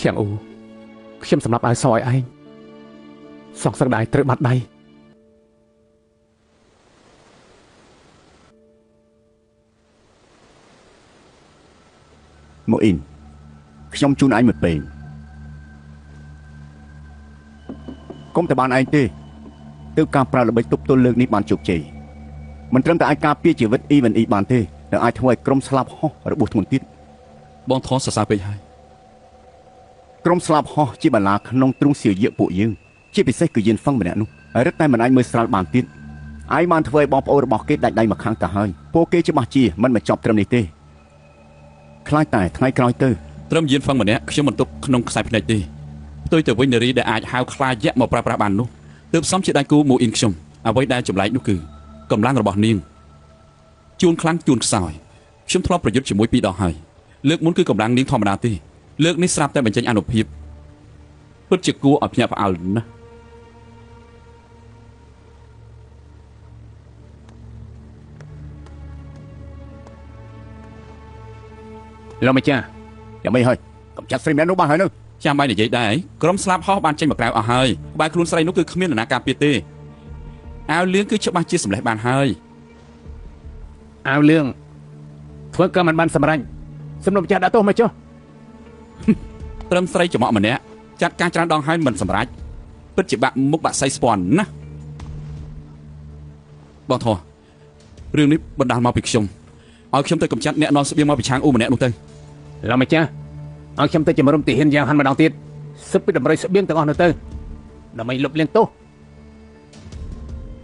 ឈៀងអ៊ូខ្ញុំសម្រាប់អាវសឲ្យឯងសងសឹកដែរត្រូវបាត់ដៃមកអ៊ីនខ្ញុំជូនឯងមួយពេងកុំតែបានឯងទេទើបការប្រើល្បិចទប់ទល់លើកនេះបានជោគជ័យមិនត្រឹមតែអាចការពារជីវិតអ៊ីវិនអ៊ីបានទេតែអាចធ្វើឲ្យក្រុមស្លាប់ហោះរបួសធ្ងន់ទៀតបងថនសរសើរពេកហើយក្រុមស្លាប់ហោះជាបន្លាក្នុងទ្រុងសៀវយៈពួកយើងជាពិសេសគឺយិនហ្វឹងម្នាក់នោះរឹតតែមិនអាចមើលស្រាលបានទៀតឯងបានធ្វើឲ្យបងប្អូនរបស់គេដាច់ដៃមកខាងទៅហើយពួកគេច្បាស់ជាមិនបញ្ចប់ត្រឹមនេះទេខ្លាចតែថ្ងៃក្រោយទៅត្រឹមយិនហ្វឹងម្នាក់ខ្ញុំមិនទុកក្នុងខ្សែភ្នែកទេផ្ទុយទៅវិញនារីដែលអាចហៅខ្លាយៈមកប្រើប្រាស់បាននោះទើបសមជាដៃគូមូអ៊ីនខ្ញុំអ្វីដែលចម្លែកនោះគឺកម្លាំងរបស់នាងជួនខ្លាំងជួនខ្សោយខ្ញុំធ្លាប់ប្រយុទ្ធជាមួយពីរដងហើយលើកមុនគឺកម្លាំងនាងធម្មតាទេលើកនេះស្រាប់តែបញ្ចេញអានុភាពពិតជាគួរឲ្យភ្ញាក់ផ្អើលណាស់លោកម្ចាស់យ៉ាងម៉េចហើយកំចាត់ស្រីម្នាក់នោះបានហើយនោះចាំបាយនិយាយដែរក្រុមស្លាប់ហោះបានចេញមកក្រៅអស់ហើយក្បែរខ្លួនស្រីនោះគឺគ្មាននរណាការពារទេអាវលឿងគឺច្បាស់ជាសម្លេះបានហើយអាវលឿងធ្វើក៏មិនបានសម្រេចសំណុំម្ចាស់ដាក់ទោសមកចុះត្រឹមស្រីច្រមុះម្នាក់ចាត់ការច្រើនដងហើយមិនសម្រេចពិតជាបាក់មុខបាក់សៃស្ពាន់ណាស់បងធေါ်រឿងនេះបណ្ដាលមកពីខ្ញុំឲ្យខ្ញុំទៅកម្ចាត់អ្នកនាំស្បៀងមកពីឆាងអ៊ូម្នាក់នោះទៅលោកម្ចាស់ឲ្យខ្ញុំទៅជំរុំទាហានយ៉ាងហាន់ម្ដងទៀតស៊ើបពីតម្រុយស្បៀងទាំងអស់នោះទៅដើម្បីលុបលាងទោស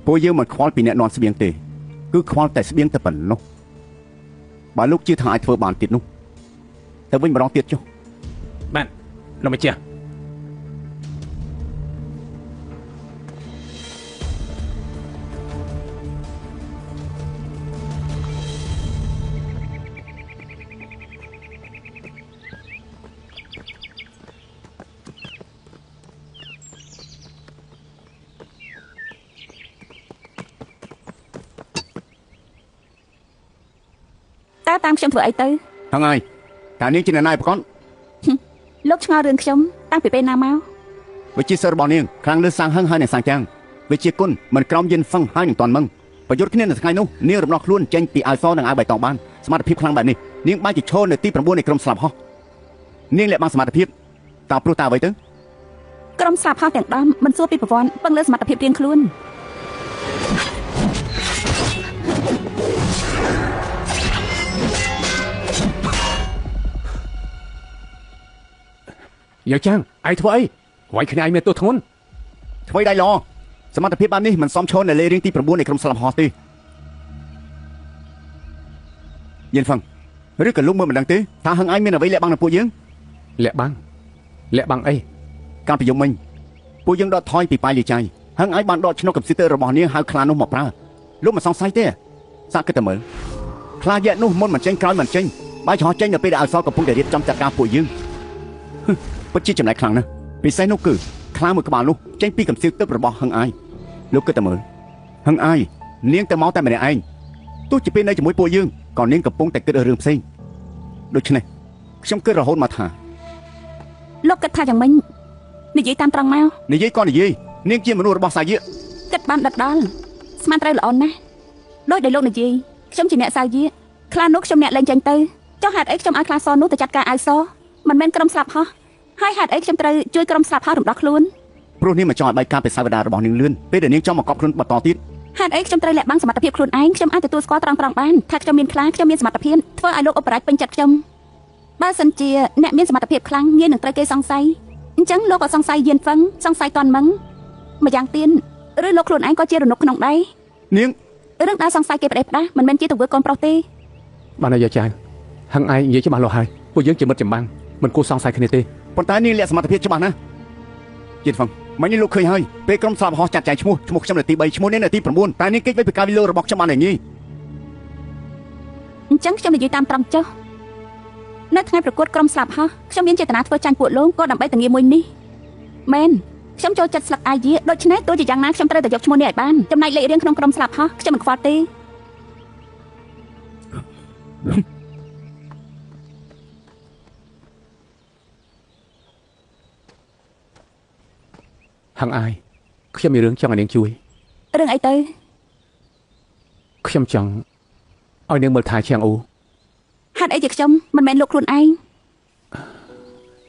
ពួកយើងមិនខ្វល់ពីអ្នកនាំស្បៀងទេគឺខ្វល់តែស្បៀងតែប៉ុណ្ណោះបើលោកជឿថាអាចធ្វើបានទៀតនោះទៅវិញម្ដងទៀតចុះបាទលោកម្ចាស់តើតាមខ្ញុំធ្វើអីទៅហ្នឹងហើយតើនាងជាអ្នកណាឯប្រកបលោកឆ្ងល់រឿងខ្ញុំតាំងពីពេលណាមកវិជាសិស្សរបស់នាងខ្លាំងលើសាងហឹងហើយនឹងសាងចាំងវិជាគុណមិនក្រោមយិនហ្វឹងហើយនឹងតាន់មឹងប្រយុទ្ធគ្នានៅថ្ងៃនោះនាងរំដោះខ្លួនចេញពីអាវសនិងអាវបៃតងបានសមត្ថភាពខ្លាំងបែបនេះនាងបានជាឈរនៅទី9នៃក្រុមស្លាប់ហោះនាងលាក់បាំងសមត្ថភាពតើព្រោះតើអ្វីទៅក្រុមស្លាប់ហោះទាំង10មិនសួរពីប្រវត្តិពឹងលើសមត្ថភាពរៀងខ្លួនយ៉ាចាំងឯងធ្វើអីវាយគ្នាឯងមានទោសធ្ងន់ធ្វើដៃល្អសមត្ថភាពបែបនេះមិនសមឈរនៅលេខរៀងទី9នៃក្រុមស្លាប់ហោះទេយិនហ្វឹងឬក៏លោកមើលមិនដឹងទេថាហឹងឯងមានអ្វីលាក់បាំងនៅពួកយើងលាក់បាំងលាក់បាំងអីកាលពីយប់មិញពួកយើងដកថយពីប៉ាយលីចៃហឹងឯងបានដកឆ្នុកកំស៊ីទ័ររបស់នាងហៅខ្លានោះមកប្រើលោកមិនសង្ស័យទេសាកគិតតែមើលខ្លាយៈនោះមុនមិនចេញក្រោយមិនចេញបាយឆោះចេញនៅពេលដែលអោសកំពុងតែរៀបចំចាត់ការពួកយើងពិតជាចំណែកខ្លាំងណាស់ពិសេសនោះគឺខ្លាមួយក្បាលនោះចេញពីកំសៀវទឹករបស់ហឹងអាយលោកគិតតែមើលហឹងអាយនាងទៅមកតែម្នាក់ឯងទោះជាពេលនៅជាមួយពួកយើងក៏នាងកំពុងតែគិតរឿងផ្សេងដូច្នេះខ្ញុំគិតរហូតមកថាលោកគិតថាយ៉ាងម៉េចនិយាយតាមត្រង់មកនិយាយក៏និយាយនាងជាមនុស្សរបស់សាយៈគិតបានដិតដល់ស្មានត្រូវល្អណាស់ដោយដែលលោកនិយាយខ្ញុំជាអ្នកសាយៈខ្លានោះខ្ញុំអ្នកលែងចេញទៅចុះហេតុអីខ្ញុំឲ្យខ្លាសនោះទៅចាត់ការអាវសមិនមែនក្រុមស្លាប់ហោះហើយហេតុអីខ្ញុំត្រូវជួយក្រុមស្លាប់ហោះរំដោះខ្លួនព្រោះនាងមិនចង់ឲ្យបែកការពិសាវតារបស់នាងលឿនពេលដែលនាងចង់មកកប់ខ្លួនបន្តទៀតហេតុអីខ្ញុំត្រូវលាក់បាំងសមត្ថភាពខ្លួនឯងខ្ញុំអាចទទួលស្គាល់ត្រង់ៗបានថាខ្ញុំមានខ្លាខ្ញុំមានសមត្ថភាពធ្វើឲ្យលោកឧបរាជពេញចិត្តខ្ញុំបើសិនជាអ្នកមានសមត្ថភាពខ្លាំងងាយនឹងត្រូវគេសង្ស័យអញ្ចឹងលោកក៏សង្ស័យយៀនហ្វឹងសង្ស័យតាន់មឹងម្យ៉ាងទៀតឬលោកខ្លួនឯងក៏ជារនុកក្នុងដៃនាងរឿងដែលសង្ស័យគេផ្ដេសផ្ដាសមិនមែនជាទង្វើកូនប្រុសទេបានហើយយាយចាហឹងឯងនិយាយច្បាស់លាស់ហើយពួកយើងជាមិត្តចម្បាំងមិនគួរសង្ស័យគ្នាទេប៉ុន្តែនាងលាក់សមត្ថភាពច្បាស់ណាស់យិនហ្វឹងមិញនេះលោកឃើញហើយពេលក្រុមស្លាប់ហោះចាត់ចែងឈ្មោះខ្ញុំនៅទី3ឈ្មោះនាងនៅទី9តែនាងគេចໄວពីការវិលោរបស់ខ្ញុំបានងាយអញ្ចឹងខ្ញុំនិយាយតាមត្រង់ចុះនៅថ្ងៃប្រកួតក្រុមស្លាប់ហោះខ្ញុំមានចេតនាធ្វើចាញ់ពួកលោកក៏ដើម្បីធានាមួយនេះមែនខ្ញុំចូលចិត្តស្លឹកអាយៈដូច្នេះទោះជាយ៉ាងណាខ្ញុំត្រូវតែយកឈ្មោះនេះឲ្យបានចំណែកលេខរៀងក្នុងក្រុមស្លាប់ហោះខ្ញុំមិនខ្វល់ទេ ហឹងអាយខ្ញុំមានរឿងចង់ឲ្យនាងជួយរឿងអីទៅខ្ញុំចង់ឲ្យនាងមើលថែឈៀងអ៊ូហេតុអីជាខ្ញុំមិនមែនលោកខ្លួនឯង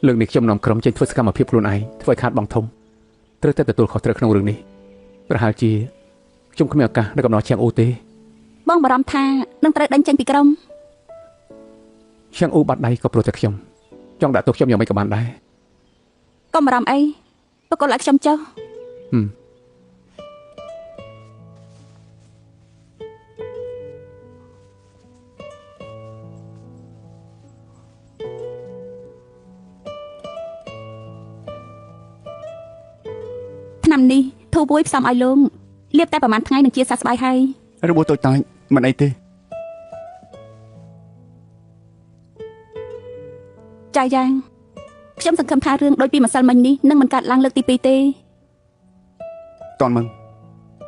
លើកនេះខ្ញុំនាំក្រុមចេញធ្វើសកម្មភាពខ្លួនឯងធ្វើឲ្យខាតបង់ធំត្រូវតែទទួលខុសត្រូវក្នុងរឿងនេះប្រហែលជាខ្ញុំគ្មានឱកាសនៅកំណត់ឈៀងអ៊ូទេបងបារម្ភថានឹងត្រូវដេញចេញពីក្រុមឈៀងអ៊ូបាត់ដៃក៏ព្រោះតែខ្ញុំចង់ដាក់ទោសខ្ញុំយ៉ាងម៉េចក៏បានដែរកុំបារម្ភអីបកលឲ្យខ្ញុំចុះឆ្នាំនេះធូបួយផ្សំឲ្យលោកលាបតែប្រហែលថ្ងៃនឹងជាសះស្បើយហើយរបួសតូចតាចមិនអីទេចាយ៉ាងខ្ញុំសង្ឃឹមថារឿងដូចពីម្សិលមិញនេះនឹងមិនកើតឡើងលើកទី2ទេតន់មឹង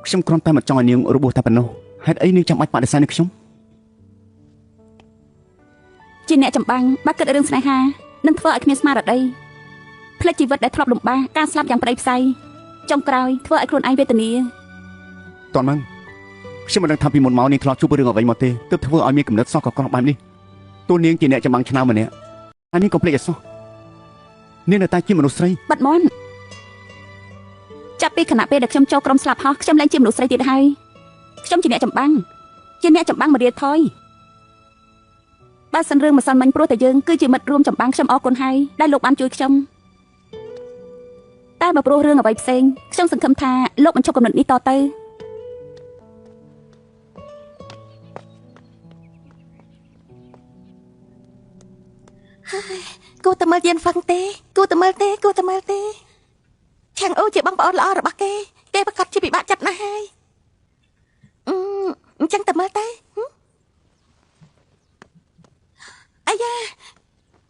ខ្ញុំគ្រាន់តែមិនចង់ឲ្យនាងរបួសតែប៉ុណ្ណោះហេតុអីនាងចាំបាច់បដិសេធនឹងខ្ញុំជាអ្នកចម្បាំងបើគិតរឿងស្នេហានឹងធ្វើឲ្យគ្មានស្មារតីផ្លេចជីវិតដែលធ្លាប់លំបាកការស្លាប់យ៉ាងប្តីផ្សៃចុងក្រោយធ្វើឲ្យខ្លួនឯងវេទនាតន់មឹងខ្ញុំមិនដឹងថាពីមុនមកនាងធ្លាប់ជួបរឿងអ្វីមកទេទើបធ្វើឲ្យមានគំនិតសោះកក្រោះបែបនេះទោះនាងជាអ្នកចម្បាំងឆ្នើមម្នាក់ហើយនាងកុំភ្លេចឲ្យសោះនាងនៅតែជាមនុស្សស្រីបាត់មាន់ចាប់ពីខណៈពេលដែលខ្ញុំចូលក្រុមស្លាប់ហោះខ្ញុំលែងជាមនុស្សស្រីទៀតហើយខ្ញុំជាអ្នកចម្បាំងជាអ្នកចម្បាំងមរាថយបើសិនរឿងម្សិលមិញព្រោះតែយើងគឺជាមិត្តរួមចម្បាំងខ្ញុំអរគុណហើយដែលលោកបានជួយខ្ញុំតែបើព្រោះរឿងអ្វីផ្សេងខ្ញុំសង្ឃឹមថាលោកមិនឈប់គំនិតនេះតទៅគូតែមើលយានហ្វឹងទេគូតែមើលទេគូតែមើលទេឆាងអូជាបងប្អូនល្អរបស់គេគេប្រកាសជាពិបាកចិត្តណាស់ហើយអញ្ចឹងតែមើលទៅអាយ៉ា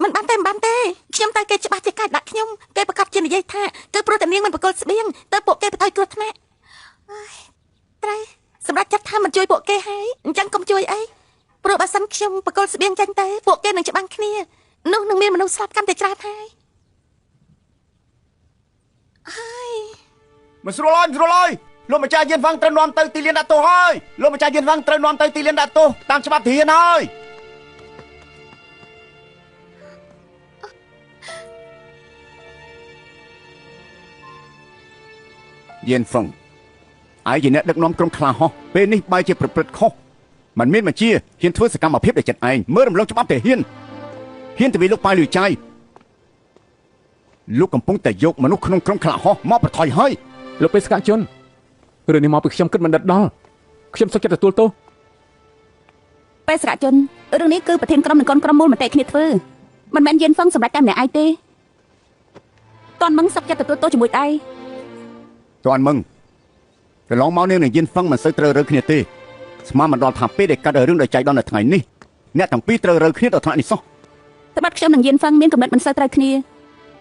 មិនបានទេមិនបានទេខ្ញុំតែគេច្បាស់ជាកាច់ដាក់ខ្ញុំគេប្រកាសជានិយាយថាគឺព្រោះតែនាងមិនបកលស្បៀងទៅពួកគេបន្ថយគ្រោះថ្នាក់ត្រូវសម្រាប់ចាត់ថាមិនជួយពួកគេហើយអញ្ចឹងកុំជួយអីព្រោះបើសិនខ្ញុំបកលស្បៀងចាញ់ទៅពួកគេនឹងច្បាំងគ្នានោះនឹងមានមនុស្សស្លាប់កាន់តែច្រើនហើយហើយមិនស្រួលហើយមិនស្រួលហើយលោកម្ចាស់យានហ្វាំងត្រូវនាំទៅទីលានដាក់ទោសហើយលោកម្ចាស់យានហ្វាំងត្រូវនាំទៅទីលានដាក់ទោសតាមច្បាប់ធានហើយយានហ្វឹងឯងជាអ្នកដឹកនាំក្រុមខ្លាហោះពេលនេះបែរជាប្រព្រឹត្តខុសមិនមានបញ្ជាហ៊ានធ្វើសកម្មភាពដែលចិត្តឯងមើលរំលងច្បាប់តែហ៊ានទៅវាលោកប៉ាយលឺចៃលោកកំពុងតែយកមនុស្សក្នុងក្រុមខ្លាហោះមកប្រថុយហើយលោកបេសកជនរឿងនេះមកពីខ្ញុំគិតមិនដិតដល់ខ្ញុំសុខចិត្តទទួលទោសបេសកជនរឿងនេះគឺប្រធានក្រុមនិងកូនក្រុមមូលមតិគ្នាធ្វើមិនមែនយានហ្វឹងសម្រាប់តែម្នាក់ឯងទេតន់មឹងសុខចិត្តទទួលទោសជាមួយឯងតន់មឹងកន្លងមកនាងនឹងយានហ្វឹងមិនសូវត្រូវរើគ្នាទេស្មានមិនដល់ថាពេលដែលកាត់រឿងដោយចៃដន្យនៅថ្ងៃនេះអ្នកទាំងពីរត្រូវរើគ្នាដល់ថ្នាក់នេះសោះត្បិតខ្ញុំនឹងយានហ្វឹងមានកំណត់មិនសូវត្រូវគ្នា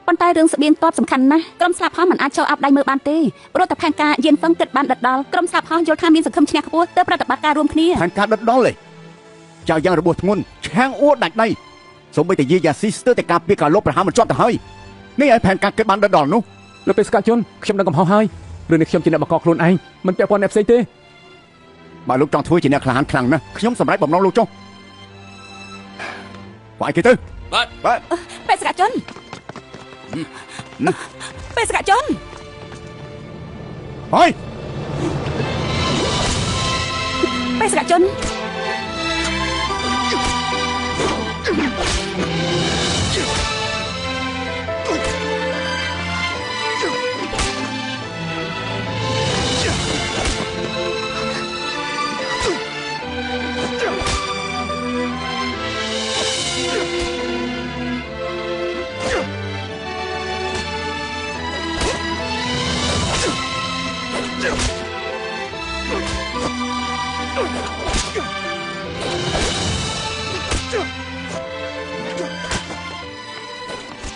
ប៉ុន្តែរឿងស្បៀងតបសំខាន់ណាស់ក្រុមស្លាប់ហោះមិនអាចចូលអាប់ដៃមើលបានទេព្រោះតែផែនការយានហ្វឹងគិតបានដិតដល់ក្រុមស្លាប់ហោះយល់ថាមានសង្ឃឹមឈ្នះខ្ពស់ទើបប្រតិបត្តិការរួមគ្នាផែនការដិតដល់ទេចៅយ៉ាងរបួសធ្ងន់ឆាងអួតដាច់ដៃសូម្បីតែយាយ៉ាស៊ីស្ទើរតែការពារការលុបប្រហារមិនជាប់ទៅហើយនេះឲ្យផែនការគិតបានដិតដល់នោះលោកបេសកជនខ្ញុំនឹងកំហុសហើយរឿងនេះខ្ញុំជាអ្នកបង្កខ្លួនឯងមិនពាក់ព័ន្ធអ្នកផ្សេងទេបើលោកចង់ធ្វើជាអ្នកក្លាហានខ្លាំងណាស់ខ្ញុំសម្រេចបំណងលោកចុះវាយគេទៅបាទបាទបេសកជនបេសកជនហើយបេសកជន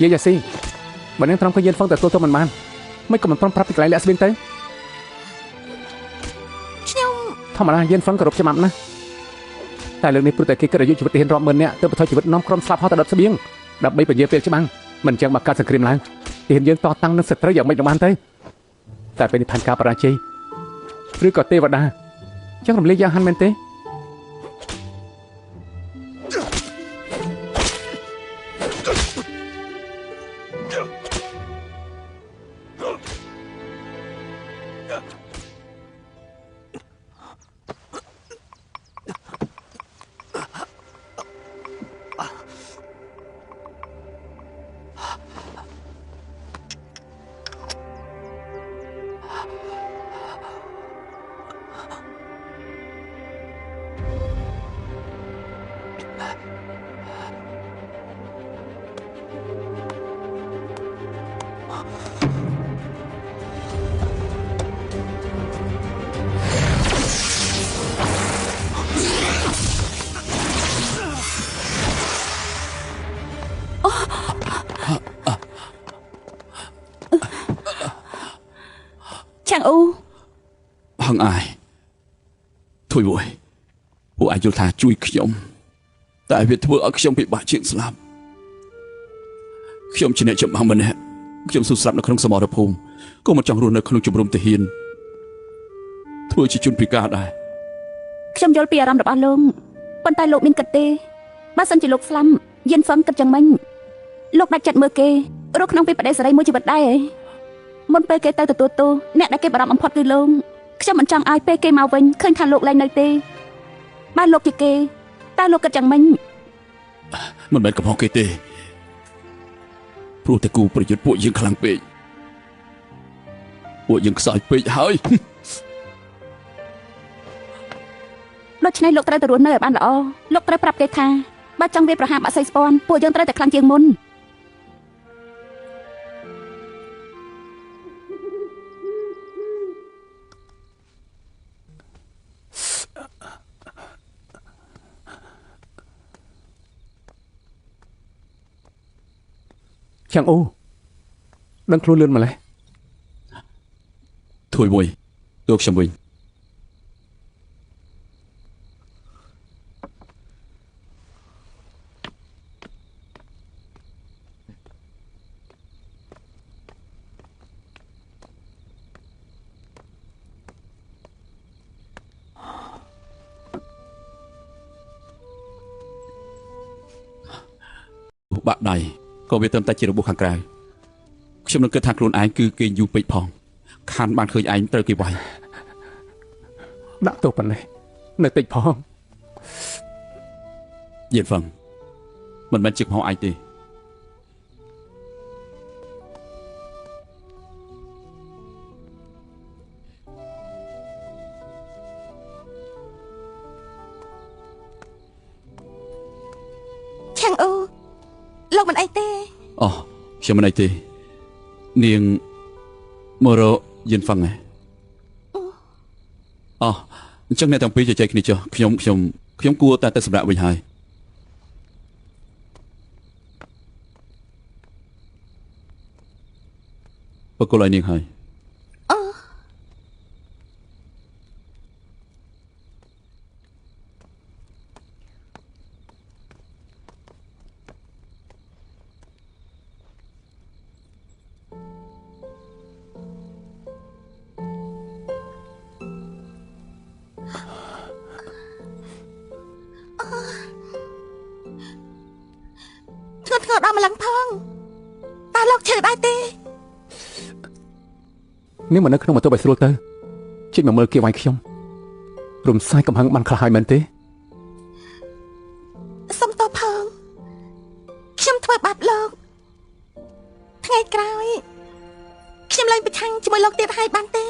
យាយ៉ាស៊ីបើនាងត្រង់ក៏យានហ្វឹងតែទទួលមិនបានមិនក៏មិនព្រមប្រាប់ពីកន្លែងលាក់ស្បៀងទៅខ្ញុំធម្មតាយានហ្វឹងគោរពច្បាប់ណាស់តែលើកនេះព្រោះតែគេគិតអាយុជីវិតទាហានរាប់ម៉ឺននាក់ទើបបន្ថយជីវិតនាំក្រុមស្លាប់ហោះទៅដុតស្បៀងដើម្បីពន្យាពេលច្បាំងមិនចឹងបើកើតសង្គ្រាមឡើងទាហានយើងតតាំងនឹងសត្រូវយ៉ាងម៉េចនឹងបានទៅ តែពេលនេះផែនការបរាជ័យឬក៏ទេវតាចង់រំលាយយ៉ាងហាន់មែនទេ ឆាងអ៊ូ ហឹងអាយធុយមួយពួកឯងយល់ថាជួយខ្ញុំតែវាធ្វើឲ្យខ្ញុំពិបាកជាងស្លាប់ខ្ញុំជាអ្នកចម្បាំងម្នាក់ខ្ញុំស៊ូស្លាប់នៅក្នុងសមរភូមិក៏មិនចង់រស់នៅក្នុងជំរំទាហានធ្វើជាជនពិការដែរ ខ្ញុំយល់ពីអារម្មណ៍របស់លោកប៉ុន្តែលោកមានគិតទេបើសិនជាលោកស្លាប់យានហ្វឹងគិតយ៉ាងម៉េចលោកដាច់ចិត្តមើលគេរស់ក្នុងវិបដិសេរីមួយជីវិតដែរមុនពេលគេទៅទទួលទោសអ្នកដែលគេបារម្ភបំផុតគឺលោកខ្ញុំមិនចង់ឲ្យពេលគេមកវិញឃើញថាលោកលែងនៅទេបើលោកជាគេតើលោកគិតយ៉ាងម៉េច មិនមែនកំហុសគេទេព្រោះតែគូប្រយុទ្ធពួកយើងខ្លាំងពេកពួកយើងខ្សោយពេកហើយ ដូច្នេះលោកត្រូវតែរស់នៅឲ្យបានល្អលោកត្រូវប្រាប់គេថាបើចង់វាប្រហារបាក់សីស្ពាន់ពួកយើងត្រូវតែខ្លាំងជាងមុន ឆាងអ៊ូដឹងខ្លួនលឿនម្ល៉េះ ធួយមួយលោកខ្ញុំវិញបាក់ដៃក៏វាត្រឹមតែជារបួសខាងក្រៅខ្ញុំនឹងគិតថាខ្លួនឯងគឺគេយូរពេកផងខានបានឃើញឯងត្រូវគេវាយ ដាក់ទោសប៉ុណ្ណេះនៅតិចផង យានហ្វឹងមិនមែនជាកំហុសឯងទេ ឆាងអ៊ូលោកមិនអីទេ អូខ្ញុំមិនអីទេនាងមករកយានហ្វឹងហ៎អូអញ្ចឹងអ្នកទាំងពីរជជែកគ្នាចុះខ្ញុំខ្ញុំខ្ញុំគួរតែទៅសម្រាប់វិញហើយបកគលឲ្យនាងហើយ អូធ្ងន់ធ្ងរដល់ម្លឹងផងតើលោកឈឺដែរទេ នាងមកនៅក្នុងបន្ទប់ឲ្យស្រួលទៅចេញមកមើលគេវាយខ្ញុំរំសាយកំហឹងបានខ្លះហើយមែនទេ សុំទោសផងខ្ញុំធ្វើបាបលោកថ្ងៃក្រោយខ្ញុំលែងប្រឆាំងជាមួយលោកទៀតហើយបានទេ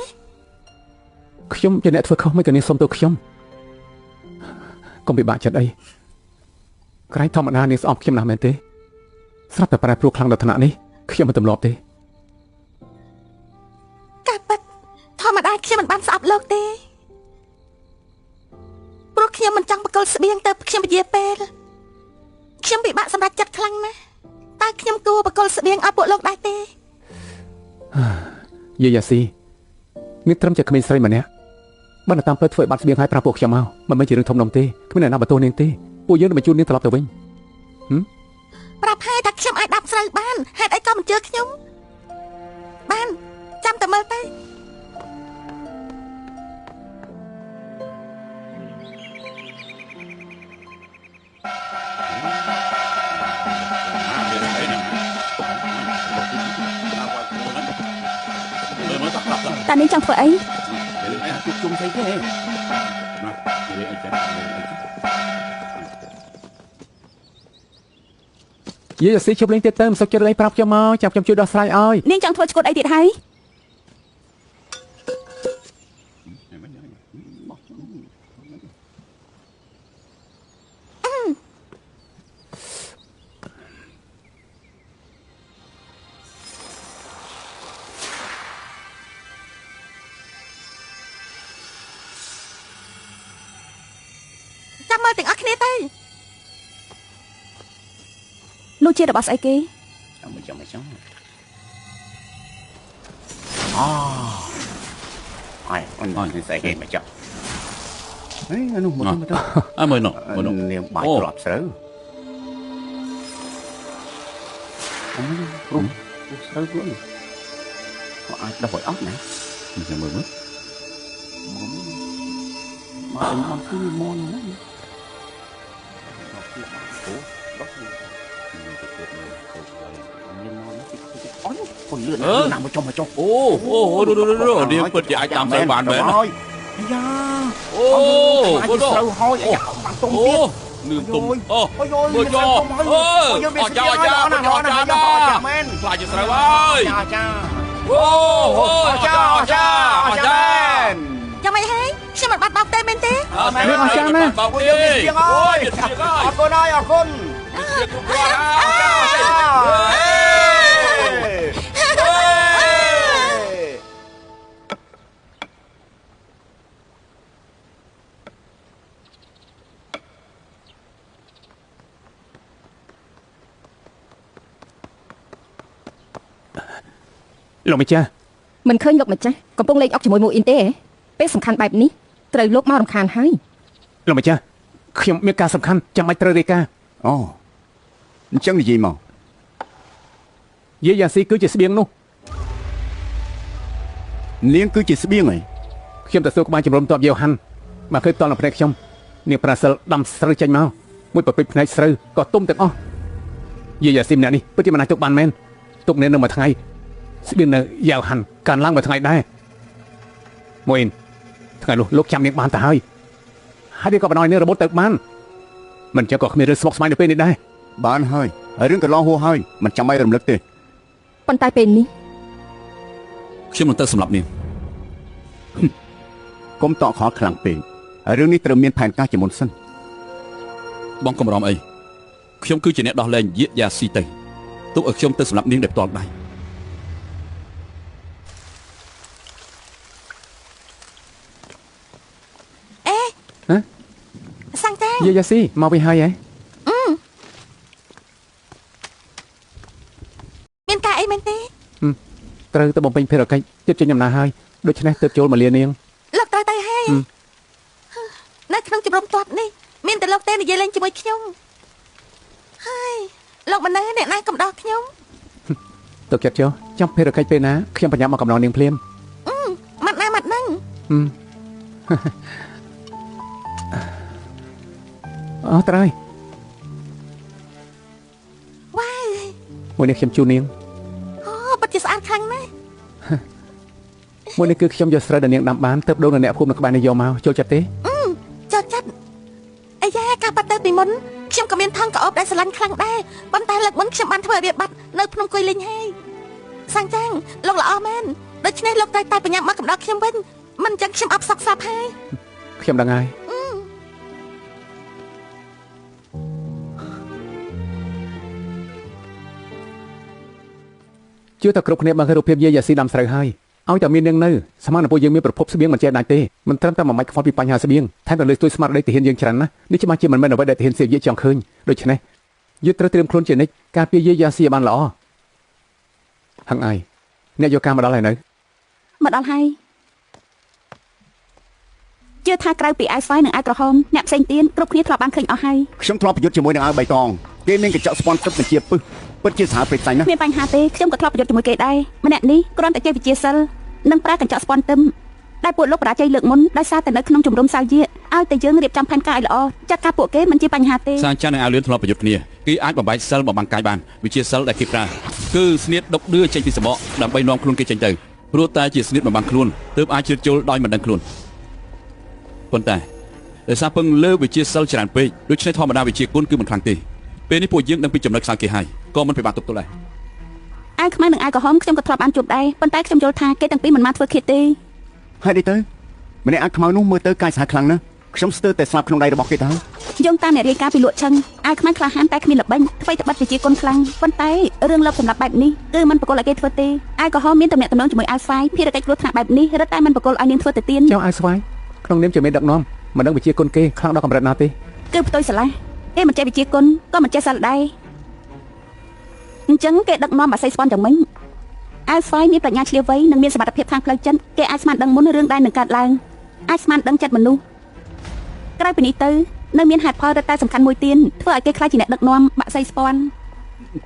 ខ្ញុំជាអ្នកធ្វើខុសមិនក៏នាងសុំទោសខ្ញុំកុំពិបាកចិត្តអីក្រែងធម្មតានាងស្អប់ខ្ញុំណាស់មែនទេស្រាប់តែប្រែប្រួលខ្លាំងដល់ថ្នាក់នេះខ្ញុំមិនទម្លាប់ទេ ការពិតធម្មតាខ្ញុំមិនបានស្អប់លោកទេព្រោះខ្ញុំមិនចង់បកគលស្បៀងទៅខ្ញុំពជាពេលខ្ញុំពិបាកសម្រាប់ចិត្តខ្លាំងណាស់តើខ្ញុំគួរបកគលស្បៀងឲ្យពួកលោកដែរទេ យាយយ៉ាស៊ីនាងត្រឹមជាក្មេងស្រីម្នាក់បានតាមផ្លូវធ្វើឲ្យបាត់ស្បៀងហើយប្រាប់ពួកខ្ញុំមកមិនមែនជារឿងធំដុំទេគ្មានអ្នកណាបន្ទោសនាងទេពួកយើងនឹងបញ្ជូននាងត្រឡប់ទៅវិញ ប្រាប់ហើយថាខ្ញុំអាចដាប់ស្រូវបានហេតុអីក៏មិនជឿខ្ញុំបានចាំតែមើលទៅ តើនាងចង់ធ្វើអី ជួបជុំស្អីទេ យាយស៊ីជប់លេងទៀតទៅមិនសុខចិត្តលេងប្រាប់ខ្ញុំមកចាំខ្ញុំជួយដោះស្រាយឲ្យ នាងចង់ធ្វើឈ្គត់អីទៀតហើយ ចាំមើលទាំងអស់គ្នាទៅនោះជារបស់ស្អីគេ ចាំចាំអូអាយអូននេះស្អីគេមកចាំហេនោះមកមកទៅ អើមើលនោះមើលនោះ នាងបាយក្របស្រូវអូព្រោះស្រូវខ្លួនក៏អាចដោះឲ្យអស់ណា ចាំមើលមើល មកអីមកគឺមកណាអូដោះអូយលឿនណាស់មកចុះមកចុះ អូអូអូនោះនោះនាងពិតជាអាចតាមស្រូវបានមែន អាយ៉ា អូ អូស្រូវហើយអាយ៉ាបានទុំទៀត នឿមទុំអូមើលចោអឺអត់ចាអត់ចាអត់ចាអត់ចា មែន ខ្លាចជាស្រូវហើយ ចាចា អូអូអត់ចាអត់ចាអត់ចា ចាំមិនហើយខ្ញុំមិនបាត់បោកទេមែនទេ មែន អត់ចាណា បោកទេ អូយអរគុណហើយអរគុណ គ្រប់គ្រាន់ហើយ លោកម្ចាស់ មិនឃើញលោកម្ចាស់កំពុងលេងអុកជាមួយមូអ៊ីនទេពេលសំខាន់បែបនេះត្រូវលោកមករំខានហើយ លោកម្ចាស់ខ្ញុំមានការសំខាន់ចាំបាច់ត្រូវរាយការណ៍ អូអញ្ចឹងនិយាយមក យាយយ៉ាស៊ីគឺជាស្បៀងនោះ នាងគឺជាស្បៀងហី ខ្ញុំទៅសួរក្បាលជំរំតបយាវហាន់មកឃើញតល់នៅភ្នែកខ្ញុំនាងប្រាសិលដាំស្រូវចេញមកមួយប្រពេចភ្នែកស្រូវក៏ទុំទាំងអស់យាយយ៉ាស៊ីម្នាក់នេះពិតជាមិនអាចទុកបានមែនទុកនាងនៅមួយថ្ងៃស្បៀងនៅយ៉ាវហាន់កើនឡើងមួយថ្ងៃដែរមួយអ៊ីនថ្ងៃនោះលោកចាំនាងបានទៅហើយហើយវាក៏បណ្ដោយនាងរបូតទៅបានមិនចឹងក៏គ្មានរឿងស្មុគស្មាញនៅពេលនេះដែរ បានហើយរឿងកន្លងហួសហើយមិនចាំបាច់រំលឹកទេ ប៉ុន្តែពេលនេះ ខ្ញុំនឹងទៅសម្លាប់នាង កុំតក់ខលខ្លាំងពេករឿងនេះត្រូវមានផែនការជាមុនសិន បងកុំរំអីខ្ញុំគឺជាអ្នកដោះលែងយាយ៉ាស៊ីទៅទុកឲ្យខ្ញុំទៅសម្លាប់នាងដោយផ្ទាល់ដៃ អេ ហ៎ សាំងតា យាយយ៉ាស៊ីមកវិញហើយហ៎ មានការអីមែនទេ ត្រូវទៅបំពេញភារកិច្ចទៀតចេញដំណើរហើយដូច្នេះទើបចូលមកលានាង លោកត្រូវទៅហើយនៅក្នុងជំរំទ័ពនេះមានតែលោកទេនិយាយលេងជាមួយខ្ញុំហើយលោកមិននៅអ្នកណាកំដរខ្ញុំ ទុកចិត្តចុះចាំភារកិច្ចពេលណាខ្ញុំបញ្ញាមកកំដរនាងភ្លាម ម៉ាត់ណាម៉ាត់ហ្នឹង អូត្រូវហើយ វ៉ាវ មួយនេះខ្ញុំជូននាង អូពិតជាស្អាតខ្លាំងណាស់ មួយនេះគឺខ្ញុំយកស្រូវដែលនាងដាំបានទើបដូរនៅអ្នកភូមិនៅក្បែរនេះយកមកចូលចិត្តទេ ចូលចិត្តអាយ៉ាការបាត់ទៅពីមុនខ្ញុំក៏មានថងក្អូបដែលស្រឡាញ់ខ្លាំងដែរប៉ុន្តែលើកមុនខ្ញុំបានធ្វើឲ្យវាបាត់នៅភ្នំគុយលីងហើយសាំងចាងលោកល្អមែនដូច្នេះលោកត្រូវតែបញ្ញាមកកំដរខ្ញុំវិញមិនអញ្ចឹងខ្ញុំអបសក់សាប់ហើយ ខ្ញុំដឹងហើយជឿតែគ្រប់គ្នាបានឃើញរូបភាពយាយយ៉ាស៊ីដាំស្រូវហើយឲ្យតែមាននាងនៅស្មានពួកយើងមានប្រភពស្បៀងមិនចេះដាច់ទេមិនត្រឹមតែមួយម៉ាច់ខ្វល់ពីបញ្ហាស្បៀងថែមទាំងលើកស្ទួយស្មារតីទាហានយើងច្រើនណាស់នេះច្បាស់ជាមិនមែនអ្វីដែលទាហានសៀវយាចង់ឃើញដូច្នេះយើងត្រូវត្រៀមខ្លួនជានិច្ចការពារយាយយ៉ាស៊ីឲ្យបានល្អហឹងឯងអ្នកយកការមកដល់ហើយនៅ មកដល់ហើយជឿថាក្រៅពីអាវស្វាយនិងអាវក្រហមអ្នកផ្សេងទៀតគ្រប់គ្នាធ្លាប់បានឃើញអស់ហើយ ខ្ញុំធ្លាប់ប្រយុទ្ធជាមួយនឹងអាវបៃតងគេមានកញ្ចក់ស្ពាន់ទឹកបញ្ជាពឹសពិតជាសហព្រេចសាញ់ណាស់ គ្មានបញ្ហាទេខ្ញុំក៏ធ្លាប់ប្រយុទ្ធជាមួយគេដែរម្នាក់នេះគ្រាន់តែចេះវិជាសិលនិងប្រើកញ្ចក់ស្ពាន់ទឹមដែលពួកលោកបរាជ័យលើកមុនដោយសារតែនៅក្នុងជំរំសាវយាឲ្យតែយើងរៀបចំផែនការឲ្យល្អចាត់ការពួកគេមិនជាបញ្ហាទេ សាចាននិងអាវលឿនធ្លាប់ប្រយុទ្ធគ្នាគេអាចបំបែកសិលបំបាំងកាយបានវិជាសិលដែលគេប្រើគឺស្នៀតដុកដឿចេញពីសម្បកដើម្បីនាំខ្លួនគេចេញទៅ ព្រោះតែជាស្នៀតបំបាំងខ្លួនទើបអាចជ្រៀតចូលដោយមិនដឹងខ្លួនប៉ុន្តែដោយសារពឹងលើវិជាសិលច្រើនពេកដូច្នេះធម្មតាវិជាគុណគឺមិនខ្លាំងទេពេលនេះពួកយើងដឹងពីចំណុចខ្សោយគេហើយក៏មិនពិបាកទប់ទល់ដែរអាវខ្មៅនិងអាវក្រហមខ្ញុំក៏ធ្លាប់បានជួបដែរប៉ុន្តែខ្ញុំយល់ថាគេទាំងពីរមិនបានធ្វើឃាតទេហេតុអីទៅម្នាក់អាវខ្មៅនោះមើលទៅកាយសាហាវខ្លាំងណាស់ខ្ញុំស្ទើរតែស្លាប់ក្នុងដៃរបស់គេទៅយោងតាមអ្នករាយការណ៍ពីលក់ឆឹងអាវខ្មៅក្លាហានតែគ្មានល្បិចថ្មីត្បិតវិជាគុណខ្លាំងប៉ុន្តែរឿងលបសម្រាប់បែបនេះគឺមិនប្រកល់ឲ្យគេធ្វើទេអាវក្រហមមានតំណែងតំណងជាមួយអាវស្វាយភារកិច្ចគ្រោះថ្នាក់បែបនេះរឹតតែមិនប្រកល់ឲ្យនាងធ្វើទៅទៀតចៅអាវស្វាយក្នុងនាមជាមេដឹកនាំមិនដឹងវិជាគុណគេខ្លាំងដល់កម្រិតណាទេគឺផ្ទុយស្រឡះគេមិនចេះវិជាគុណក៏មិនចេះសិលដែរអញ្ចឹងគេដឹកនាំបាសីស្ពន់យ៉ាងម៉េចអាវស្វាយមានប្រាជ្ញាឆ្លៀវវៃនិងមានសមត្ថភាពខាងផ្លូវចិត្តគេអាចស្មានដឹងមុនរឿងដែលនឹងកើតឡើងអាចស្មានដឹងចិត្តមនុស្សក្រៅពីនេះទៅនៅមានហេតុផលរឹតតែសំខាន់មួយទៀតធ្វើឲ្យគេខ្លាចជាអ្នកដឹកនាំបាក់សីស្ពន់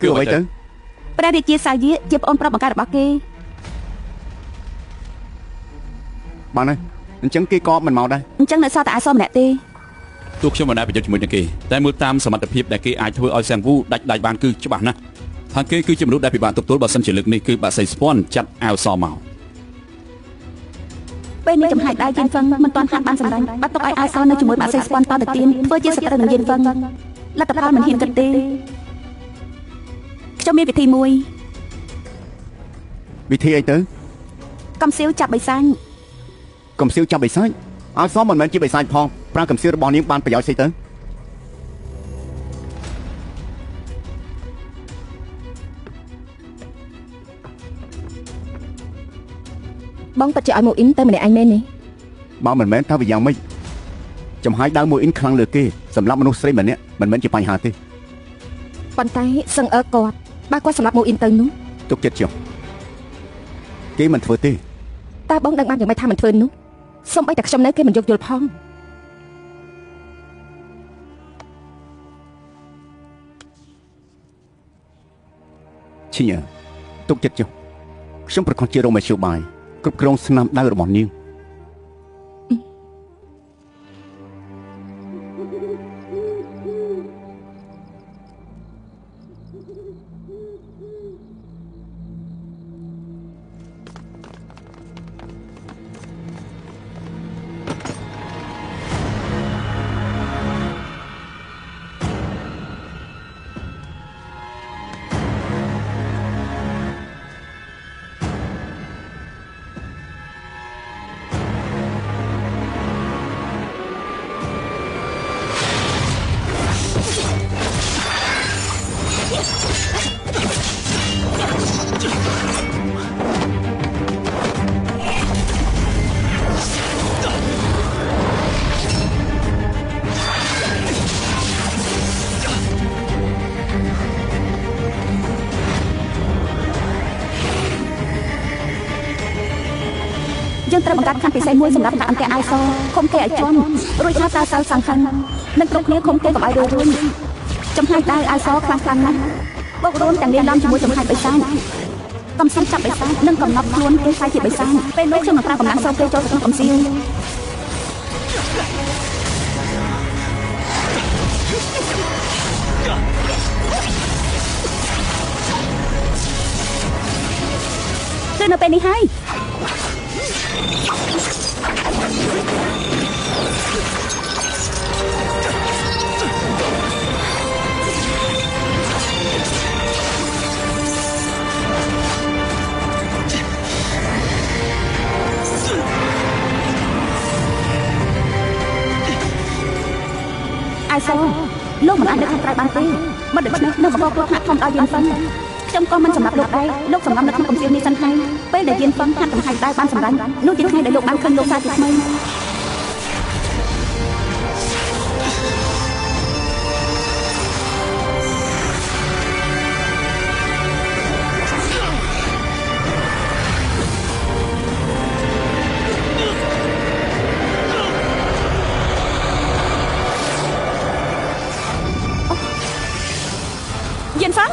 គឺអ្វីទៅព្រះរាជាសាយាជាប្អូនប្រុសបង្កើតរបស់គេបានហើយអញ្ចឹងគេក៏មិនមកដែរអញ្ចឹងនៅសល់តែអាសមម្នាក់ទេទោះខ្ញុំមិនដែលប្រយុទ្ធជាមួយនឹងគេតែមើលតាមសមត្ថភាពដែលគេអាចធ្វើឲ្យសៀងវូដាច់ដៃបានគឺច្បាស់ណាស់ថាគេគឺជាមនុស្សដែលពិបាកទប់ទល់បើសិនជាលើកនេះគឺបាក់សីស្ពន់ចាត់អាវសមកពេលនេះចំហាយដៃយិនហ្វឹងមិនទាន់ហាត់បានសម្រេចបាត់ទុកឲ្យអាវសនៅជាមួយបាក់សីស្ពន់តទៅទៀតធ្វើជាសត្រូវនឹងយិនហ្វឹងលទ្ធផលមិនហ៊ានគិតទេខ្ញុំមានវិធីមួយវិធីអីទៅកំសៀវចាប់បិសាចកំសៀវចាប់បិសាចអាវសមិនមែនជាបិសាចផងប្រើកំសៀវរបស់នាងបានប្រយោជន៍ស្អីទៅបងពិតជាឲ្យម៉ូអ៊ីនទៅម្នាក់ឯងមែននេះបើមិនមែនថាវាយ៉ាងម៉េចចំហាយដៅម៉ូអ៊ីនខ្លាំងលើគេសម្រាប់មនុស្សស្រីម្នាក់មិនមែនជាបញ្ហាទេប៉ុន្តែសឹងអើគាត់បើគាត់សម្រាប់ម៉ូអ៊ីនទៅនោះទុកចិត្តចុះគេមិនធ្វើទេតើបងដឹងបានយ៉ាងម៉េចថាមិនធ្វើនោះសូម្បីតែខ្ញុំនៅគេមិនយោគយល់ផងឈីញទុកចិត្តចុះខ្ញុំប្រកាសជារកមធ្យោបាយគ្រប់គ្រងស្នាមដៅរបស់នាង យើងត្រូវបង្កើតខណ្ឌពិសេសមួយសម្រាប់ដាក់អន្ទាក់អាវសឃុំគេឲ្យជាប់រួចហើយប្រើសាល់សង្ខិននិងគ្រប់គ្នាឃុំគេកុំឲ្យរួចរួញចំហាយដៅអាវសខ្លាំងខ្លាំងណាស់បូករួមទាំងលាយឡំជាមួយចំហាយបិសាចកំសៀវចាប់បិសាចនិងកំណត់ខ្លួនគេខ្លាចជាបិសាចពេលនោះខ្ញុំនឹងប្រើកម្លាំងសូមគេចូលទៅក្នុងកំសៀវគឺនៅពេលនេះហើយអាសូលោកមិនអាចនៅខាងក្រៅបានទេមិនដូច្នេះនឹងបង្កគ្រោះថ្នាក់ធំដល់យិនហ្វឹងខ្ញុំក៏មិនសម្រាប់លោកដែរលោកសម្រាប់នៅក្នុងកំសៀវនេះសិនហើយពេលដែលយិនហ្វឹងហាត់កំហែងដែរបានសម្រេចនោះជាថ្ងៃដែលលោកបានឃើញលោកសាជាថ្មីយិនហ្វឹង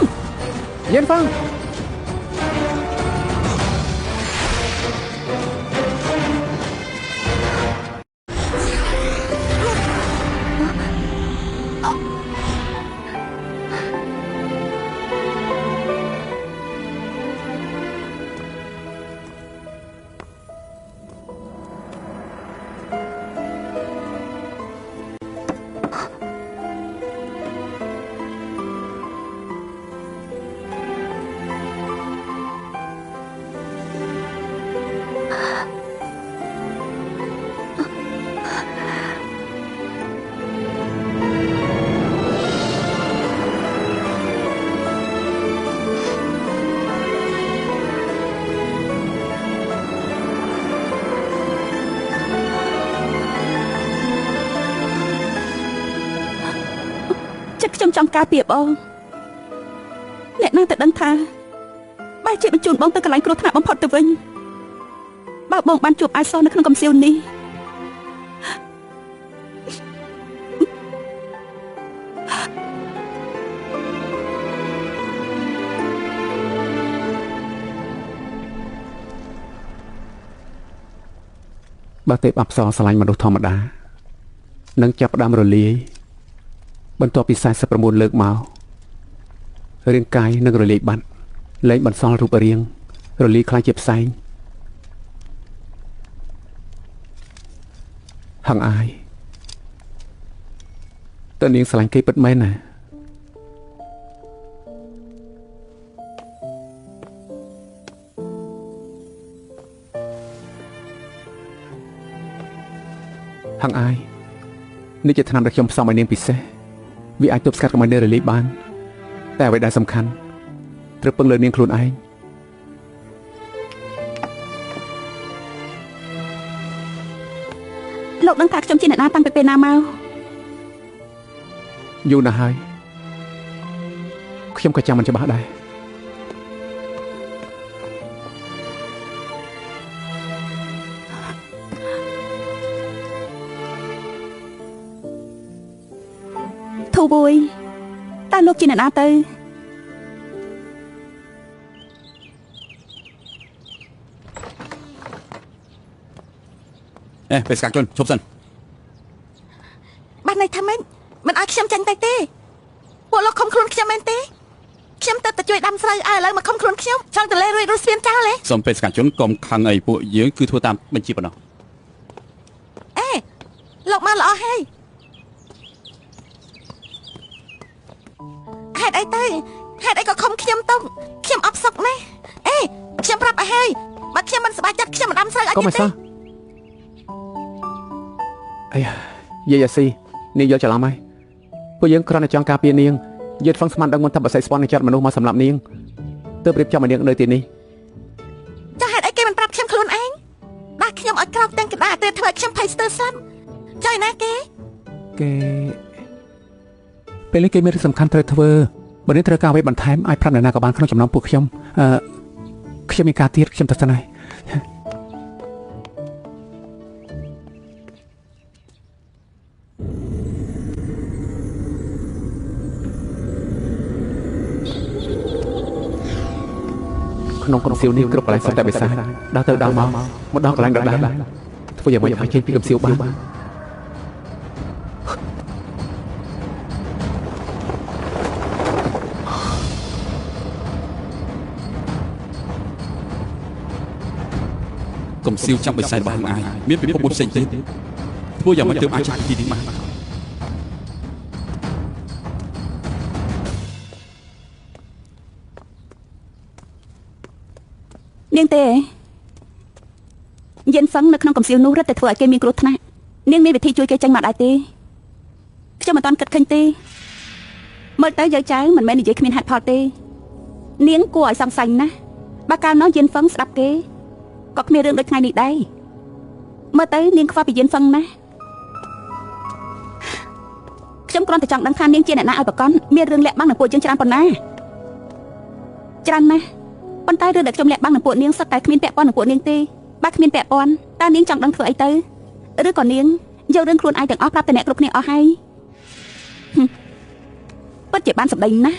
យិនហ្វឹង ខ្ញុំចង់ការពារបងអ្នកណាតែដឹងថាបែរជាបញ្ជូនបងទៅកន្លែងគ្រោះថ្នាក់បំផុតទៅវិញបើបងបានជួបអាយសនៅក្នុងកំសៀវនេះបើទេពអប្សរស្រឡាញ់មនុស្សធម្មតានឹងចាប់ផ្ដើមរលាយបន្ទាប់ពី49លើកមករាងកាយនឹងរលាយបាត់លែងបន្សល់រូបរាងរលាយខ្លាចជាផ្សែងហឹងអាយតើនាងស្រឡាញ់គេពិតមែនណាហឹងអាយនេះជាថ្នាំដែលខ្ញុំផ្សំឲ្យនាងពិសេសវាអាចទប់ស្កាត់កុំឲ្យនាងរលាយបានតែអ្វីដែលសំខាន់ត្រូវពឹងលើនាងខ្លួនឯងលោកដឹងថាខ្ញុំជាអ្នកណាតាំងពីពេលណាមកយូរណាស់ហើយខ្ញុំក៏ចាំមិនច្បាស់ដែរធូបួយតើលោកជាអ្នកណាទៅអេពេលស្កាក់ជន់ឈប់សិនបានន័យថាម៉េចមិនឲ្យខ្ញុំចាញ់ទៅទេពួកលោកខំខ្លួនខ្ញុំមែនទេខ្ញុំទៅតែជួយដាំស្រូវឲ្យឥឡូវមកខំខ្លួនខ្ញុំចង់ទៅលេរួចរស់ស្ពានចោលទេសូមពេលស្កាក់ជន់កុំខឹងអីពួកយើងគឺធ្វើតាមបញ្ជាប៉ុណ្ណោះអេលោកមកល្អហើយហេតុអីទៅហេតុអីក៏ខំខ្ញុំទៅខ្ញុំអបសុកណាស់អេខ្ញុំប្រាប់ឲ្យហើយបើខ្ញុំមិនសប្បាយចិត្តខ្ញុំមិនដាំស្រូវឲ្យទេអាយ៉ាយាយអាស៊ីនាងយល់ច្រឡំហើយពួកយើងគ្រាន់តែចង់ការពារនាងយឺតហ្វឹងស្មានដឹងមុនថាបសិស្ពាន់នឹងចាត់មនុស្សមកសម្លាប់នាងទើបរៀបចំឲ្យនាងនៅទីនេះចាហេតុអីគេមិនប្រាប់ខ្ញុំខ្លួនឯងដាក់ខ្ញុំឲ្យក្រោកទាំងកណ្ដាលទៅធ្វើឲ្យខ្ញុំភ័យស្ទើរស្លាប់ចុយណាគេគេពេលនេះគេមានរឿងសំខាន់ត្រូវធ្វើបើនេះត្រូវការអ្វីបន្ថែមអាចប្រាប់អ្នកណាក៏បានក្នុងចំណោមពួកខ្ញុំខ្ញុំមានការទៀតខ្ញុំទៅសិនហើយក្នុងកំសៀវនេះគ្រប់កន្លែងសុទ្ធតែបិសាចដើរទៅដើរមកមកដល់កន្លែងដដែលធ្វើយ៉ាងម៉េចឲ្យចេញពីកំសៀវបានកំសៀវចាំបិសាចរបស់អាយមានពិភពមួយផ្សេងទៀតធ្វើយ៉ាងម៉េចទើបអាចចេញពីទីនេះបាននាងទេយិនហ្វឹងនៅក្នុងកំសៀវនោះរឹតតែធ្វើឲ្យគេមានគ្រោះថ្នាក់នាងមានវិធីជួយគេចេញមកដែរទេខ្ញុំមិនទាន់គិតឃើញទេមើលទៅយាយចៅមិនមែននិយាយគ្មានហេតុផលទេនាងគួរឲ្យសង្ស័យណាស់បើកាលនោះយិនហ្វឹងស្ដាប់គេក៏គ្មានរឿងដូចថ្ងៃនេះដែរមើលទៅនាងខ្វះពីយិនហ្វឹងណាស់ខ្ញុំគ្រាន់តែចង់ដឹងថានាងជាអ្នកណាឲ្យប្រកបមានរឿងលាក់បាំងនឹងពួកយើងច្រើនប៉ុណ្ណាច្រើនណាស់ប៉ុន្តែរឿងដែលខ្ញុំលាក់បាំងនឹងពួកនាងសុទ្ធតែគ្មានពាក់ព័ន្ធនឹងពួកនាងទេបើគ្មានពាក់ព័ន្ធតើនាងចង់ដឹងធ្វើអីទៅឬក៏នាងយករឿងខ្លួនឯងទាំងអស់ប្រាប់តែអ្នកគ្រប់គ្នាអស់ហើយពិតជាបានសម្ដីណាស់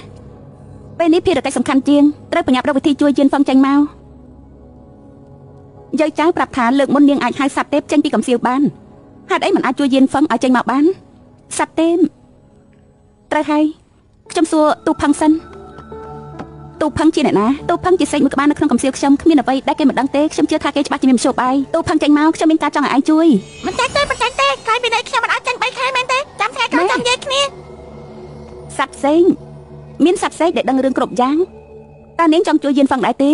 ពេលនេះភារកិច្ចសំខាន់ជាងត្រូវប្រញាប់រកវិធីជួយយិនហ្វឹងចេញមកយាយចៅប្រាប់ថាលើកមុននាងអាចហៅសត្វទេពចេញពីកំសៀវបានហេតុអីមិនអាចជួយយិនហ្វឹងឲ្យចេញមកបានសត្វទេពត្រូវហើយខ្ញុំសួរទូផឹងសិនទូផឹងជាអ្នកណាទូផឹងជាសេកមួយក្បាលនៅក្នុងកំសៀវខ្ញុំគ្មានអ្វីដែលគេមិនដឹងទេខ្ញុំជឿថាគេច្បាស់ជាមានមធ្យោបាយទូផឹងចេញមកខ្ញុំមានការចង់ឲ្យឯងជួយមិនចាញ់ទេមិនចាញ់ទេក្រោយពីនេះខ្ញុំមិនឲ្យចាញ់3ខែមែនទេចាំថ្ងៃក្រោយចាំនិយាយគ្នាសត្វផ្សេងមានសត្វផ្សេងដែលដឹងរឿងគ្រប់យ៉ាងតើនាងចង់ជួយយិនហ្វឹងដែរទេ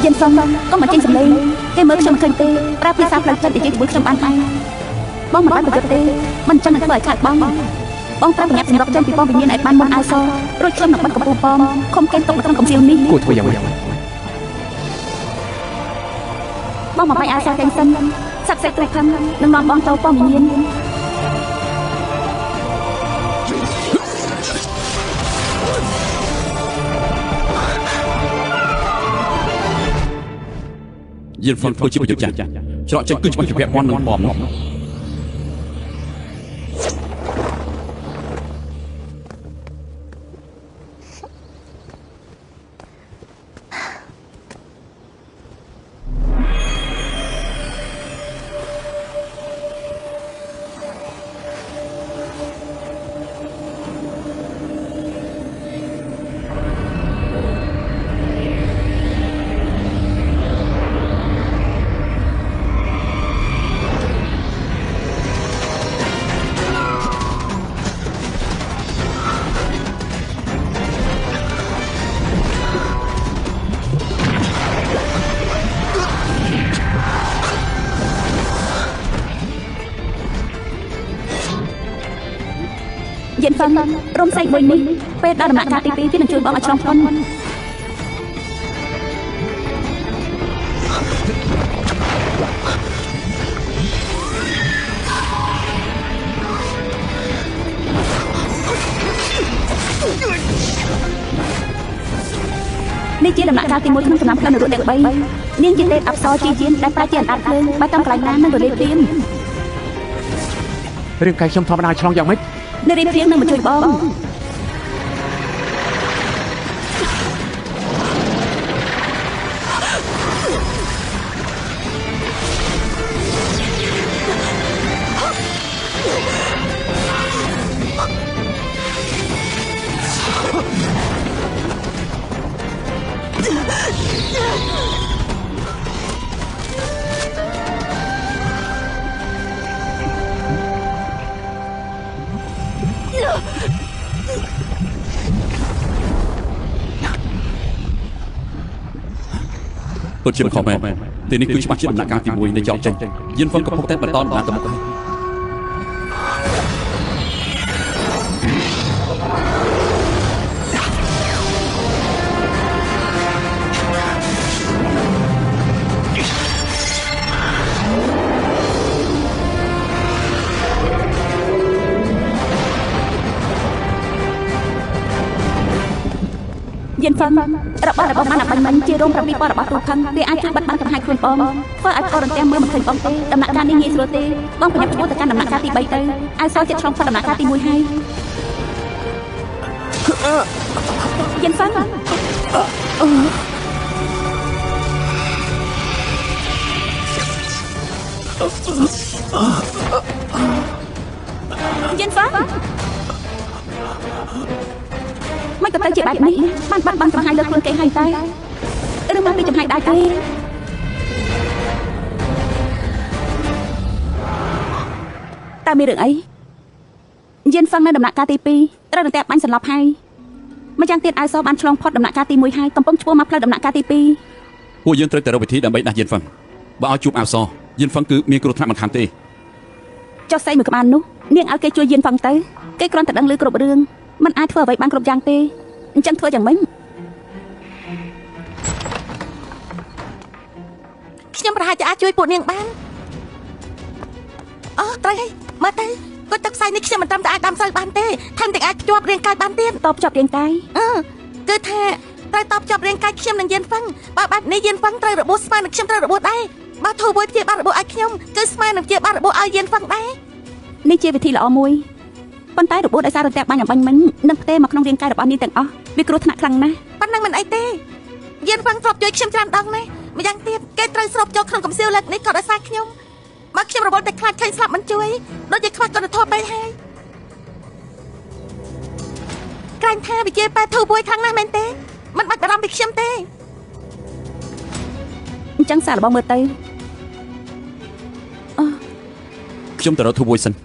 យិនហ្វឹងកុំបញ្ចេញសម្លេងគេមើលខ្ញុំមិនឃើញទេប្រើភាសាផ្លូវចិត្តនិយាយជាមួយខ្ញុំបានហើយបងមិនបានប្រយុទ្ធទេមិនចឹងនឹងធ្វើឲ្យខាតបងបងត្រូវប្រញាប់សម្រុកចេញពីបងវិញ្ញាណឲ្យបានមុនអាវសរួចខ្ញុំនឹងបិទកំពូលប៉មខំកេងទុកនៅក្នុងកំសៀវនេះគួរធ្វើយ៉ាងម៉េចបងមកបាយអាវសចេញសិនសាក់សេទូខឹងនឹងនាំបងចូលប៉មវិញ្ញាណយិនហ្វឹងធ្វើជាប្រយុទ្ធចាស់ច្រកចេញគឺច្បាស់ជាពាក់ព័ន្ធនឹងប៉មនោះយិនហ្វឹងរំសាយមួយនេះពេលដល់ដំណាក់កាលទី2វានឹងជួយបងឲ្យឆ្លងផុតនេះជាដំណាក់កាលទី1ក្នុងចំណាំផ្លូវនរកទាំង3នាងជាទេពអប្សរជាយានដែលប្រាជាអណ្ដាតភ្លើងបើតាមកន្លែងណានឹងរលាយភ្លាមរាងកាយខ្ញុំធម្មតាឆ្លងយ៉ាងម៉េចនារីព្រៀងនឹងមកជួយបងពិតជាមិនខុសមែនទីនេះគឺច្បាស់ជាដំណាក់កាលទី1នៃចောက်ចេញយិនហ្វឹងកំពុងតែបន្តដំណើរទៅមុខហើយយិនហ្វឹងរបស់របស់បានបាញ់មិញជារោម7ពណ៌របស់ទូខឹងវាអាចជួយបិទបាំងចំហាយខ្លួនបងធ្វើឲ្យកូនរន្ទះមើលមិនឃើញបងទេដំណាក់កាលនេះងាយស្រួលទេបងប្រញាប់ឆ្ពោះទៅកាន់ដំណាក់កាលទី3ទៅឲ្យសល់ចិត្តឆ្លងផុតដំណាក់កាលទី1ហើយយិនហ្វឹងយិនហ្វឹងមិនក៏ទៅជាបែបនេះបានបាត់បង់ចំហាយលើខ្លួនគេហើយតែឬមកពីចំហាយដែរទេតើមានរឿងអីយិនហ្វឹងនៅដំណាក់កាលទី2ត្រូវរន្ទះបាញ់សន្លប់ហើយម្យ៉ាងទៀតអាវសបានឆ្លងផុតដំណាក់កាលទី1ហើយកំពុងឆ្ពោះមកផ្លូវដំណាក់កាលទី2ពួកយើងត្រូវតែរកវិធីដើម្បីដាស់យិនហ្វឹងបើឲ្យជួបអាវសយិនហ្វឹងគឺមានគ្រោះថ្នាក់មិនខានទេចុះស្អីមួយក្បាលនោះនាងឲ្យគេជួយយិនហ្វឹងទៅគេគ្រាន់តែដឹងឮគ្រប់រឿងមិនអាចធ្វើអ្វីបានគ្រប់យ៉ាងទេអញ្ចឹងធ្វើយ៉ាងម៉េចខ្ញុំប្រហែលជាអាចជួយពួកនាងបានអូត្រូវហើយមើលទៅគាត់ទឹកផ្សាយនេះខ្ញុំមិនត្រឹមតែអាចដាំស្រូវបានទេថែមទាំងអាចភ្ជាប់រាងកាយបានទៀតតបភ្ជាប់រាងកាយអឺគឺថាត្រូវតបភ្ជាប់រាងកាយខ្ញុំនិងយិនហ្វឹងបើបែបនេះយិនហ្វឹងត្រូវរបួសស្មើនឹងខ្ញុំត្រូវរបួសដែរបើធូរមួយព្យាបាលរបួសឲ្យខ្ញុំគឺស្មើនឹងព្យាបាលរបួសឲ្យយិនហ្វឹងដែរនេះជាវិធីល្អមួយប៉ុន្តែរបួសដោយសាររន្ទះបាញ់អំបញ្ញមិញនឹងផ្ទេរមកក្នុងរាងកាយរបស់នាងទាំងអស់វាគ្រោះថ្នាក់ខ្លាំងណាស់ប៉ុណ្ណឹងមិនអីទេយិនហ្វឹងធ្លាប់ជួយខ្ញុំច្រើនដងណាស់ម្យ៉ាងទៀតគេត្រូវស្រូបចូលក្នុងកំសៀវលើកនេះក៏ដោយសារខ្ញុំបើខ្ញុំរវល់តែខ្លាចឃើញស្លាប់មិនជួយដូចជាខ្វះគុណធម៌ពេកហើយក្រែងថាវិជាប៉ែធូរពួយខ្លាំងណាស់មែនទេមិនបាច់បារម្ភពីខ្ញុំទេអញ្ចឹងសាររបស់មើលទៅខ្ញុំទៅរកធូរពួយសិន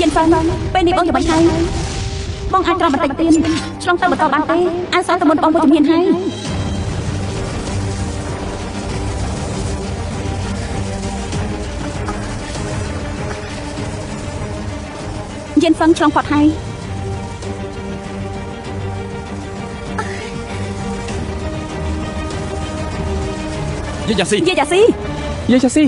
យិនហ្វឹងពេលនេះបងយ៉ាងម៉េចហើយបងអាចត្រង់បន្តិចទៀតឆ្លងទៅបន្តបានទេអាសល់តែមុនបងមួយជំហានហើយយិនហ្វឹងឆ្លងផុតហើយយេយ៉ាស៊ីយេយ៉ាស៊ីយេយ៉ាស៊ី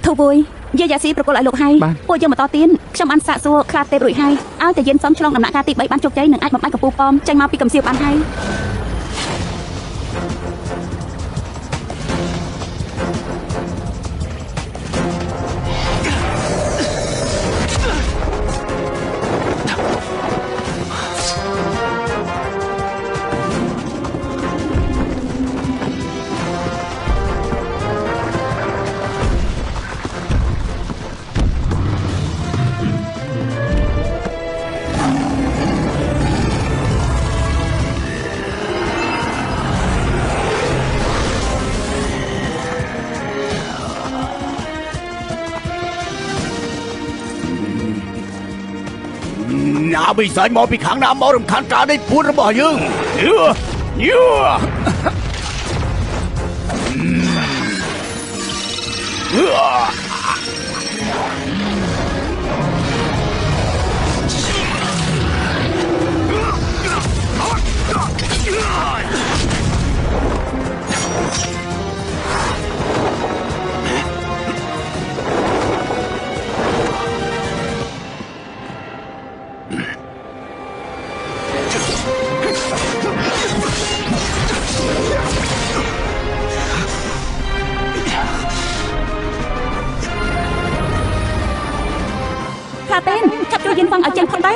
ធូបួយយេយ៉ាស៊ីប្រគល់ឲ្យលោកហើយពួកយើងបន្តទៀតខ្ញុំបានសាកសួរខ្លាទេពរួចហើយឲ្យតែយិនហ្វឹងឆ្លងដំណាក់កាលទី3បានជោគជ័យនឹងអាចបំបាច់កំពូលប៉មចេញមកពីកំសៀវបានហើយណាបិសាចមកពីខាងណាមករំខានការដេកពួនរបស់យើងយឺយឺ ខ្លាទេចាប់ជួយយិនហ្វឹងឲ្យចេញផុតទៅ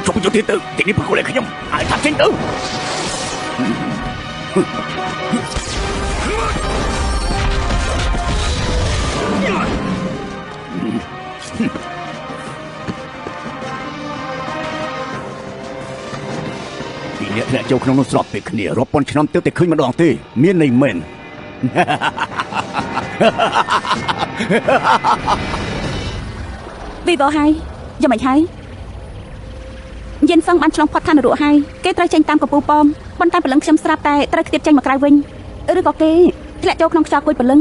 ជុំយកទៀតទៅទីនេះប្រគល់ឲ្យខ្ញុំឲ្យថាចេញទៅពីអ្នកធ្លាក់ចូលក្នុងនោះស្របពេលគ្នារាប់ពាន់ឆ្នាំទើបតែឃើញម្ដងទេមានន័យមែនវីបហើយយ៉ាងម៉េចហើយយិនហ្វឹងបានឆ្លងផុតឋាននរកហើយគេត្រូវចេញតាមកំពូលប៉មប៉ុន្តែព្រលឹងខ្ញុំស្រាប់តែត្រូវខ្ទាតចេញមកក្រៅវិញឬក៏គេធ្លាក់ចូលក្នុងខ្យល់គួយព្រលឹង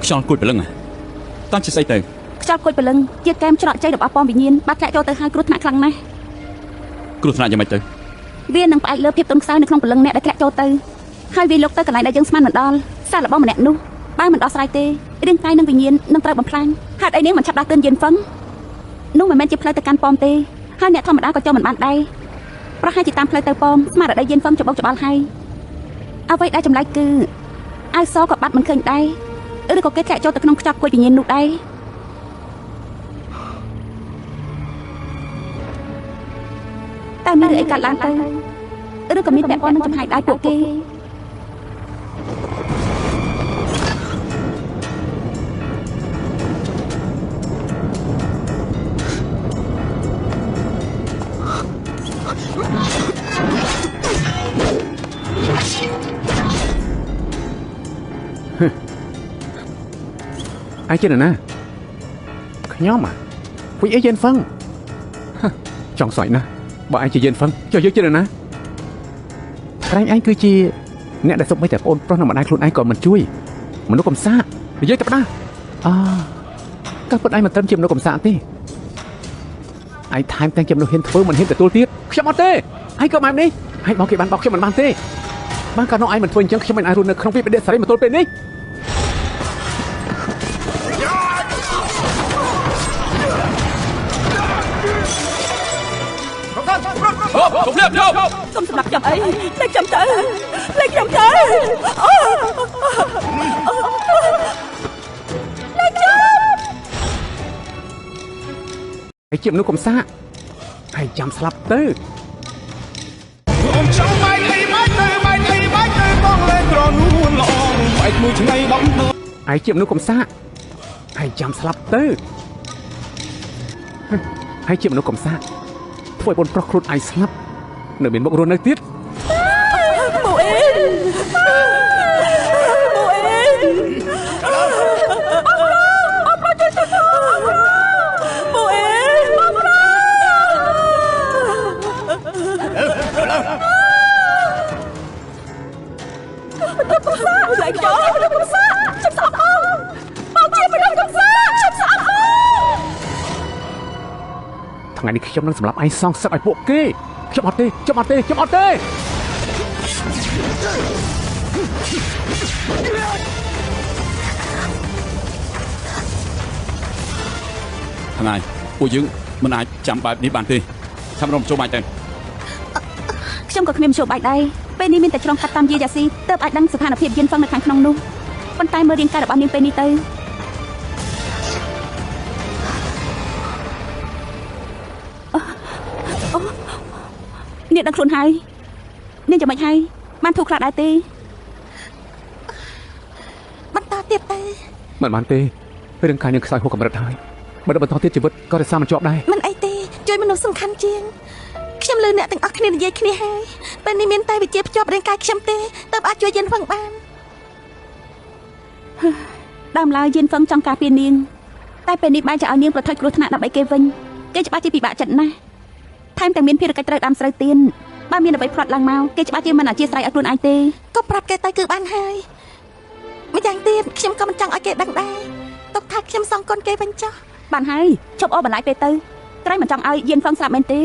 ខ្យល់គួយព្រលឹងតើជាស្អីទៅខ្យល់គួយព្រលឹងជាកែមច្រកចេញរបស់ប៉មវិញ្ញាណបាត់ធ្លាក់ចូលទៅហើយគ្រោះថ្នាក់ខ្លាំងណាស់គ្រោះថ្នាក់យ៉ាងម៉េចទៅវានឹងផ្អែកលើភាពទន់ខ្សោយនៅក្នុងព្រលឹងអ្នកដែលធ្លាក់ចូលទៅហើយវាលុកទៅកន្លែងដែលយើងស្មានមិនដល់សាររបស់ម្នាក់នោះបើមិនដោះស្រាយទេរាងកាយនិងវិញ្ញាណនឹងត្រូវបំផ្លាញហេតុអីនាងមិនឆាប់ដាស់តឿនយិនហ្វឹងនោះមិនមែនជាផ្លូវទៅកាន់ប៉មទេហើយអ្នកធម្មតាក៏ចូលមិនបានដែរប្រហែលជាតាមផ្លូវទៅប៉មស្មារតីយិនហ្វឹងច្បុកច្បល់ហើយអ្វីដែលចម្លែកគឺអាវសក៏បាត់មិនឃើញដែរឬក៏គេធ្លាក់ចូលទៅក្នុងខ្យល់គួចវិញ្ញាណនោះដែរតើមានរឿងអីកើតឡើងទៅឬក៏មានពាក់ព័ន្ធនឹងចំហាយដៃពួកគេ ឯងជានរណាខ្ញុំវិញអីយិនហ្វឹងចង់សើចណាស់បើឯងជាយិនហ្វឹងចុះយើងជានរណាក្រែងឯងគឺជាអ្នកដែលសុំបីតែប្អូនប្រុសនិងម្ដាយខ្លួនឯងក៏មិនជួយមនុស្សកំសាកនិយាយតែផ្ដាស់អកាពិតឯងមិនត្រឹមជាមនុស្សកំសាកទេឯងថែមទាំងជាមនុស្សហ៊ានធ្វើមិនហ៊ានទទួលទៀតខ្ញុំអត់ទេឯងក៏បែបនេះឯងបោកគេបានបោកខ្ញុំមិនបានទេបានកាលនោះឯងមិនធ្វើអញ្ចឹងខ្ញុំមិនអាចរស់នៅក្នុងវិបត្តិសេរីមកទល់ពេលនេះ កុំលាបយក កុំសម្រាប់ខ្ញុំអីលេខខ្ញុំទៅលេខខ្ញុំទៅអូលេខខ្ញុំ ឯងជាមនុស្សកំសាកឯងចាំស្លាប់ទៅ អូនចង់បែកអីបែកទៅបែកអីបែកទៅបងលែងក្រនួនល្អបែកមួយថ្ងៃ10ដង ឯងជាមនុស្សកំសាកឯងចាំស្លាប់ទៅឯងជាមនុស្សកំសាកធ្វើឲ្យបងប្រុសខ្លួនឯងស្លាប់នៅមានមុខរស់នៅទៀត ម៉ូអេ ខ្ញុំនឹងសម្លាប់ឯងសងសឹកឲ្យពួកគេខ្ញុំអត់ទេខ្ញុំអត់ទេខ្ញុំអត់ទេថ្ងៃពួកយើងមិនអាចចាំបែបនេះបានទេចាំរំចូលបាយទៅខ្ញុំក៏គ្មានមធ្យោបាយដែរពេលនេះមានតែឆ្លងកាត់តាមយាយ៉ាស៊ីទើបអាចដឹងស្ថានភាពយានហ្វឹងនៅខាងក្នុងនោះប៉ុន្តែមើលរាងកាយរបស់នាងពេលនេះទៅនាងដឹងខ្លួនហើយនាងយ៉ាងម៉េចហើយបានធូរខ្លះដែរទេបន្តទៀតទៅមិនបានទេរាងកាយនាងខ្សោយហួសកម្រិតហើយបើបន្តទៀតជីវិតក៏រក្សាមិនជាប់ដែរមិនអីទេជួយមនុស្សសំខាន់ជាងខ្ញុំលើអ្នកទាំងអស់គ្នានិយាយគ្នាហើយពេលនេះមានតែវិជាភ្ជាប់រាងកាយខ្ញុំទេទើបអាចជួយយានហ្វឹងបានដើមឡើយយានហ្វឹងចង់ការពារនាងតែពេលនេះបែរជាឲ្យនាងប្រថុយគ្រោះថ្នាក់ដើម្បីគេវិញគេច្បាស់ជាពិបាកចិត្តណាស់ថែមទាំងមានភារកិច្ចត្រូវដាំស្រូវទៀនបើមានអ្វីផ្លាត់ឡើងមកគេច្បាស់ជាមិនអធិស្ឋានឲ្យខ្លួនឯងទេក៏ប្រាប់គេទៅគឺបានហើយម្យ៉ាងទៀតខ្ញុំក៏មិនចង់ឲ្យគេដឹងដែរទុកថាខ្ញុំសងគុណគេវិញចុះបានហើយជប់អូបន្លាយពេលទៅក្រែងមិនចង់ឲ្យយានហ្វឹងស្លាប់មែនទេ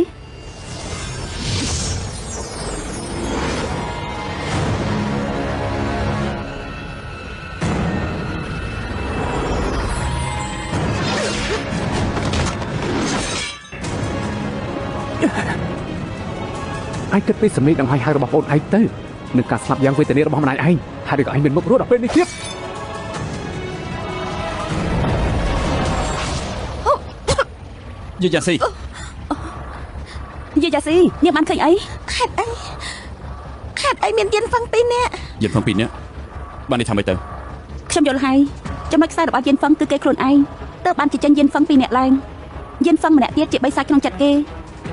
ឯងគិតពីសម្លេងដង្ហែហៅរបស់បងឯងទៅនឹងការស្លាប់យ៉ាងវេទនារបស់ម្ដាយឯងហើយក៏ឯងមានមុខរត់ដល់ពេលនេះទៀតយាយ៉ាស៊ីយាយ៉ាស៊ីនាងបានឃើញអីហេតុអីហេតុអីមានយានហ្វឹងពីរនាក់យានហ្វឹងពីរនាក់បាននេះថាម៉េចទៅខ្ញុំយល់ហើយចំណុចខ្សែរបស់យានហ្វឹងគឺគេខ្លួនឯងទើបបានជាចេញយានហ្វឹងពីរនាក់ឡើងយានហ្វឹងម្នាក់ទៀតជាបិសាចក្នុងចិត្តគេ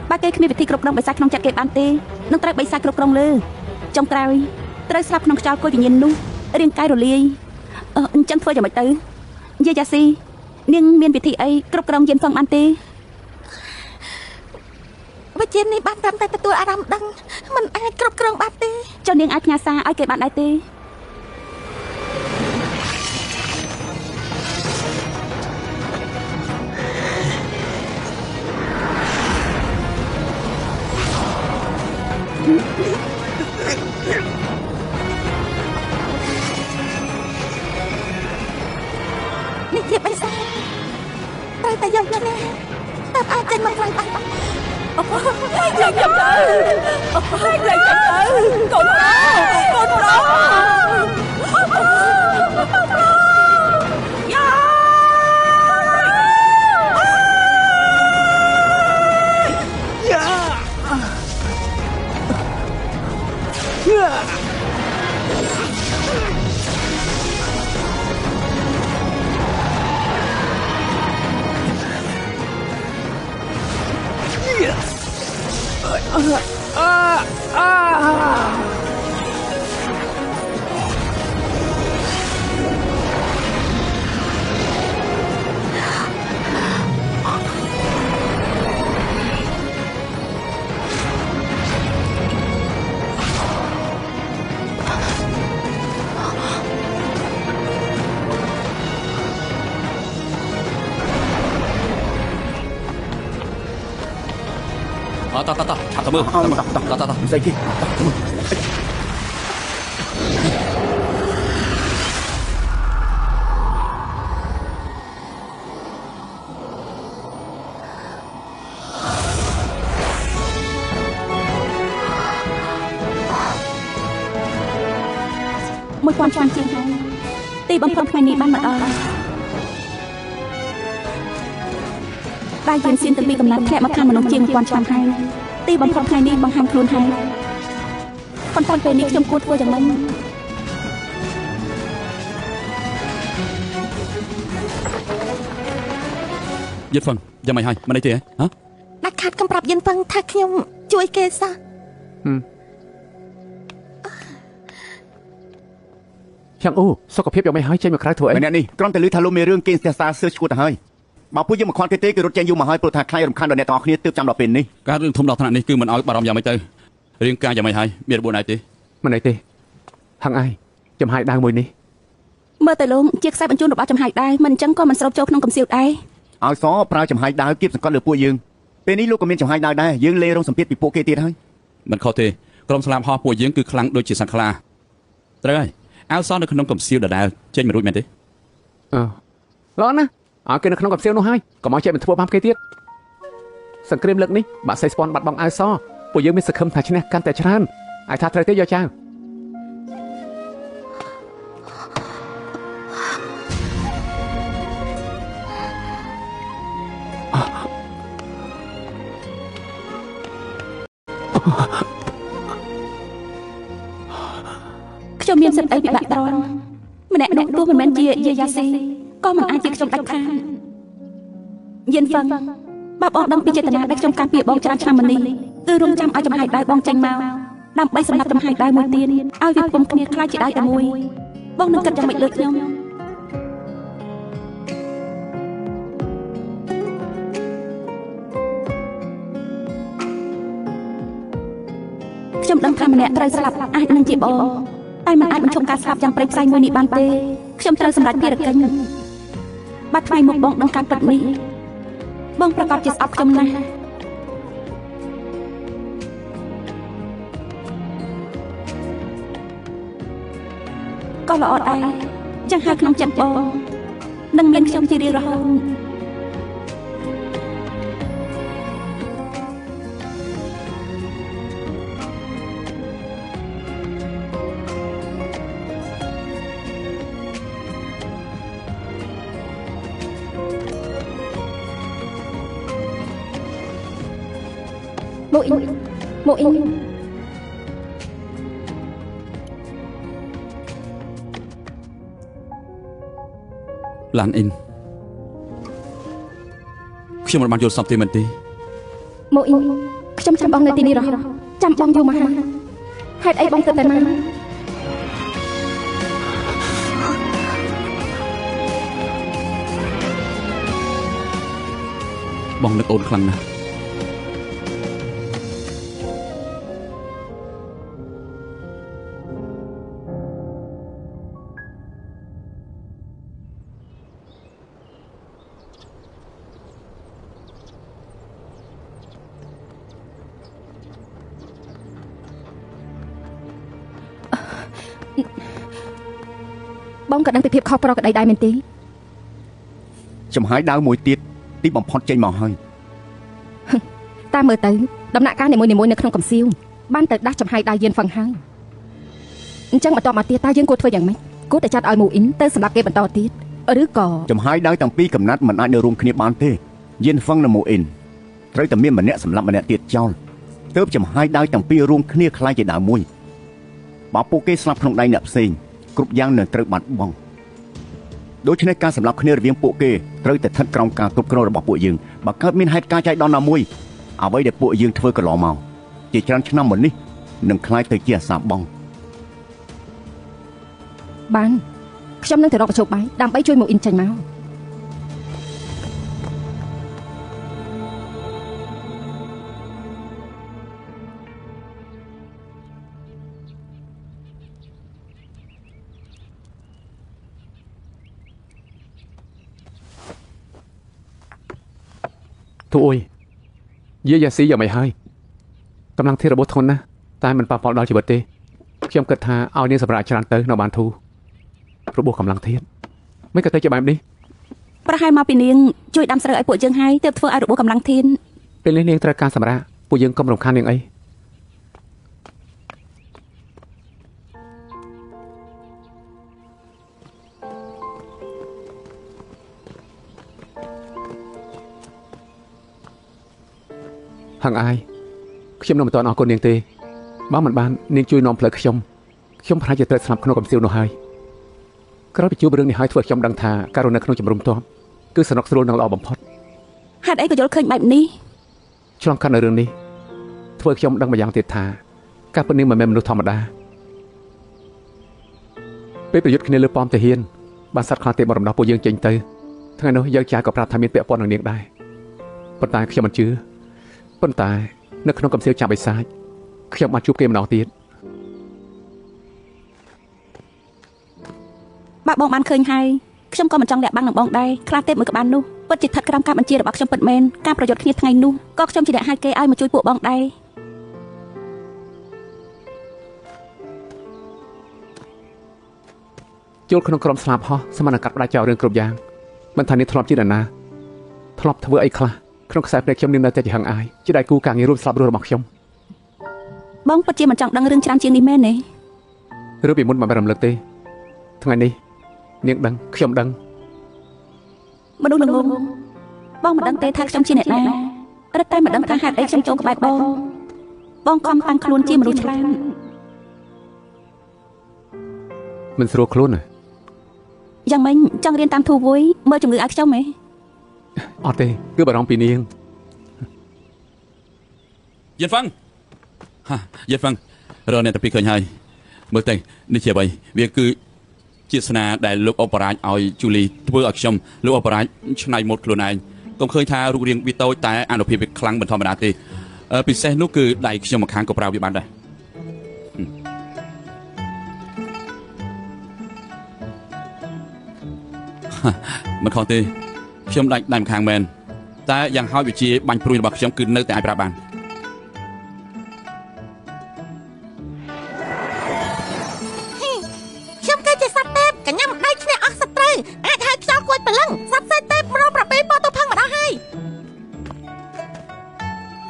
បើគេគ្មានវិធីគ្រប់គ្រងបិសាចក្នុងចិត្តគេបានទេនឹងត្រូវបិសាចគ្រប់គ្រងលើចុងក្រោយត្រូវស្លាប់ក្នុងខ្យល់គយវិញ្ញាណនោះរាងកាយរលាយអញ្ចឹងធ្វើយ៉ាងម៉េចទៅយាយ៉ាស៊ីនាងមានវិធីអីគ្រប់គ្រងយានហ្វឹងបានទេវិជានេះបានត្រឹមតែទទួលអារម្មណ៍ដឹងមិនអាចគ្រប់គ្រងបានទេចុះនាងអាចផ្ញើសារឲ្យគេបានដែរទេនេះជាបិសាចត្រូវតែយកឈ្នះតើអាចចេញមកក្រៅបានលេងខ្ញុំទៅលេងខ្ញុំទៅកូនប្រុសកូនប្រុសយ៉ាយ៉ា តោះតោះតោះឆាប់ទៅមើលតោះតោះតោះស្អីគេ 1000ឆ្នាំជាងហើយទីបំផុតថ្ងៃនេះបានមកដល់តែយានសៀនទាំងពីរកំណត់ធ្លាក់មកខាងមនុស្សជាង1000ឆ្នាំហើយទីបំផុតថ្ងៃនេះបង្ហាញខ្លួនហើយប៉ុន្តែពេលនេះខ្ញុំគួរធ្វើយ៉ាងម៉េចយិនហ្វឹងយ៉ាងម៉េចហើយមិនអីទេហ៎ដាច់ខាតកំប្រាប់យិនហ្វឹងថាខ្ញុំជួយគេសោះយ៉ាងអូសុខភាពយ៉ាងម៉េចហើយចេញមកក្រៅធ្វើអីម្នាក់នេះគ្រាន់តែឮថាលោកមានរឿងគេស្ទះសារសឿឈួតទៅហើយបើពួកយើងមិនខ្វល់គេទេគឺរត់ចេញយូរមកហើយព្រោះថាខ្លាចរំខានដល់អ្នកទាំងអស់គ្នាទើបចាំដល់ពេលនេះការរឿងធំដល់ថ្នាក់នេះគឺមិនឲ្យបារម្ភយ៉ាងម៉េចទៅរឿងការយ៉ាងម៉េចហើយមានរបួសណៃទេមិនអីទេហឹងឯងចំហាយដាវមួយនេះមើលទៅលោកជាខ្សែបញ្ជូនរបស់ចំហាយដែរមិនអញ្ចឹងក៏មិនស្រូបចូលក្នុងកំសៀវដែរ ឲ្យសប្រើចំហាយដាវគៀបសង្កត់លើពួកយើង ពេលនេះលោកក៏មានចំហាយដាវដែរយើងលេងរងសម្ពាធពីពួកគេទៀតហើយមិនខុសទេក្រុមស្លាបហោះពួកយើងគឺខ្លាំងដូចជាសត្វខ្លាត្រូវហើយអាវសនៅក្នុងកំសៀវដដែលចេញមិនរួចមែនទេអឺល្អណាស់ឲ្យគេនៅក្នុងកំសៀវនោះហើយកុំឲ្យចេះមិនធ្វើបាបគេទៀតសង្គ្រាមលើកនេះបាក់សៃស្ពាន់បាត់បង់អាវសពួកយើងមានសង្ឃឹមថាឈ្នះកាន់តែច្រើនឲ្យថាត្រូវទេយកចៅខ្ញុំមានសិទ្ធិអីពិបាកទ្រាំម្នាក់នោះទោះមិនមែនជាយាយ៉ាស៊ីក៏មិនអាចជាខ្ញុំដាច់ខាតយានហ្វឹងបើបងដឹងពីចេតនាដែលខ្ញុំការពារបងច្រើនឆ្នាំមកនេះគឺរងចាំឲ្យចំហាយដៅបងចេញមកដើម្បីសម្រាប់ចំហាយដៅមួយទៀតឲ្យវាផ្គុំគ្នាខ្លាចជាដៅតែមួយបងនឹងគិតយ៉ាងម៉េចលើខ្ញុំខ្ញុំដឹងថាម្នាក់ត្រូវស្លាប់អាចនឹងជាបងតែមិនអាចបញ្ឈប់ការស្លាប់យ៉ាងព្រៃផ្សៃមួយនេះបានទេខ្ញុំត្រូវសម្រេចភារកិច្ចបើថ្ងៃមុខបងដឹងការពិតនេះបងប្រកាសជាស្អប់ខ្ញុំណាស់ក៏ល្អដែរចឹងហើយក្នុងចិត្តបងនឹងមានខ្ញុំជារៀងរហូតម៉ូអ៊ីនម៉ូអ៊ីនឡានអ៊ីនខ្ញុំមិនបានយល់សពទេមែនទេម៉ូអ៊ីនខ្ញុំចាំបងនៅទីនេះរហូតចាំបងយូរមកហើយហេតុអីបងទៅតែមកបងនឹកអូនខ្លាំងណាស់បងក៏ដឹងពីភាពខុសប្រក្រតីដែរមែនទេចំហាយដាវមួយទៀតទីបំផុតចេញមកហើយតាមមើលទៅដំណាក់កាលនីមួយៗនៅក្នុងកំសៀវបានទៅដាស់ចំហាយដាវយានហ្វឹងហើយអញ្ចឹងបន្តមកទៀតតើយើងគួរធ្វើយ៉ាងម៉េចគួរតែចាត់ឲ្យមូអ៊ីនទៅសម្រាប់គេបន្តទៀតឬក៏ចំហាយដាវទាំងពីរកំណាត់មិនអាចនៅរួមគ្នាបានទេយានហ្វឹងនិងមូអ៊ីនត្រូវតែមានម្នាក់សម្រាប់ម្នាក់ទៀតចោលទើបចំហាយដាវទាំងពីររួមគ្នាក្លាយជាដាវមួយបើពួកគេស្លាប់ក្នុងដៃអ្នកផ្សេងគ្រប់យ៉ាងនឹងត្រូវបាត់បង់ដូច្នេះការសម្លាប់គ្នារវាងពួកគេត្រូវតែស្ថិតក្រោមការគ្រប់គ្រងរបស់ពួកយើងបើកើតមានហេតុការណ៍ចៃដន្យណាមួយអ្វីដែលពួកយើងធ្វើកន្លងមកជាច្រើនឆ្នាំមុននេះនឹងក្លាយទៅជាអាសាបង់បានខ្ញុំនឹងទៅរកប្រជុំបាយដើម្បីជួយមកអ៊ីនចេញមក ទូអុយយាយ៉ាស៊ីយ៉ាងម៉េចហើយកម្លាំងធាតុរបួសធ្ងន់ណាស់តែមិនប៉ះពាល់ដល់ជីវិតទេខ្ញុំគិតថាឲ្យនាងសម្រាប់ច្រើនទៅនៅបានធូររបួសកម្លាំងធាតុមិនក៏ទៅជាបែបនេះប្រហែលមកពីនាងជួយដាំស្រូវឲ្យពួកយើងហើយទើបធ្វើឲ្យរបួសកម្លាំងធាតុពេលនេះនាងត្រូវការសម្រាប់ពួកយើងកុំរំខាននាងអីហឹងអាយខ្ញុំនៅមិនទាន់អរគុណនាងទេបើមិនបាននាងជួយនាំផ្លូវខ្ញុំខ្ញុំប្រហែលជាត្រូវស្លាប់ក្នុងកំសៀវនោះហើយក្រោយពីជួបរឿងនេះហើយធ្វើឲ្យខ្ញុំដឹងថាការរស់នៅក្នុងជំរំទ័ពគឺសនុកស្រួលនិងល្អបំផុតហេតុអីក៏យល់ឃើញបែបនេះឆ្លងកាត់នៅរឿងនេះធ្វើខ្ញុំដឹងម្យ៉ាងទៀតថាការពិតនាងមិនមែនមនុស្សធម្មតាពេលប្រយុទ្ធគ្នាលើប៉មទាហានបានសត្វខ្លាទេមករំដោះពួកយើងចេញទៅថ្ងៃនោះយើងចាក៏ប្រាប់ថាមានពាក់ព័ន្ធនឹងនាងដែរប៉ុន្តែខ្ញុំមិនជឿប៉ុន្តែនៅក្នុងកំសៀវចាប់បិសាចខ្ញុំបានជួបគេម្ដងទៀតបើបងបានឃើញហើយខ្ញុំក៏មិនចង់លាក់បាំងនឹងបងដែរខ្លាទេពមួយក្បាលនោះ ពិតជាស្ថិតក្រោមការបញ្ជារបស់ខ្ញុំពិតមែនការប្រយុទ្ធគ្នាថ្ងៃនោះក៏ខ្ញុំជាអ្នកហៅគេឲ្យមកជួយពួកបងដែរចូលក្នុងក្រុមស្លាប់ហោះសមត្ថកាត់ផ្ដាច់ចោលរឿងគ្រប់យ៉ាងមិនថានេះធ្លាប់ជានរណាធ្លាប់ធ្វើអីខ្លះក្នុងខ្សែភ្នែកខ្ញុំនាងនៅតែជាហឹងអាយជាដៃគូការងាររួមស្លាប់រស់របស់ខ្ញុំបងពិតជាមិនចង់ដឹងរឿងច្រើនជាងនេះមែនទេរឿងពីមុនមិនបានរំលឹកទេថ្ងៃនេះនាងដឹងខ្ញុំដឹងមនុស្សល្ងងបងមិនដឹងទេថាខ្ញុំជាអ្នកណារឹតតែមិនដឹងថាហេតុអីខ្ញុំចូលក្បែរបងបងខំតាំងខ្លួនជាមនុស្សឆ្លាតមិនស្រួលខ្លួនណាយ៉ាងម៉េចចង់រៀនតាមធូវុយមើលជំងឺឲ្យខ្ញុំហ៎អត់ទេគឺបារម្ភពីនាងយិនហ្វឹងហាយិនហ្វឹងរកអ្នកតាពីឃើញហើយមើលទៅនេះជាអ្វីវាគឺជាស្នាដែលលោកអបរាជឲ្យជូលីធ្វើឲ្យខ្ញុំលោកអបរាជឆ្នៃម៉ូដខ្លួនឯងកុំឃើញថារូបរាងវាតូចតែអានុភាពវាខ្លាំងមិនធម្មតាទេពិសេសនោះគឺដៃខ្ញុំម្ខាងក៏ប្រើវាបានដែរមិនខុសទេខ្ញុំដាច់ដៃម្ខាងមែនតែយ៉ាងហោចវិជាបាញ់ព្រួយរបស់ខ្ញុំគឺនៅតែអាចប្រើបានខ្ញុំគឺជាសត្វទេពកញ្ញាំដៃឈ្នះអស់សត្រូវអាចហៅខ្យល់គួចព្រលឹងសត្វសេះទេពរប្រពេលពោទៅផឹងមកដល់ហើយ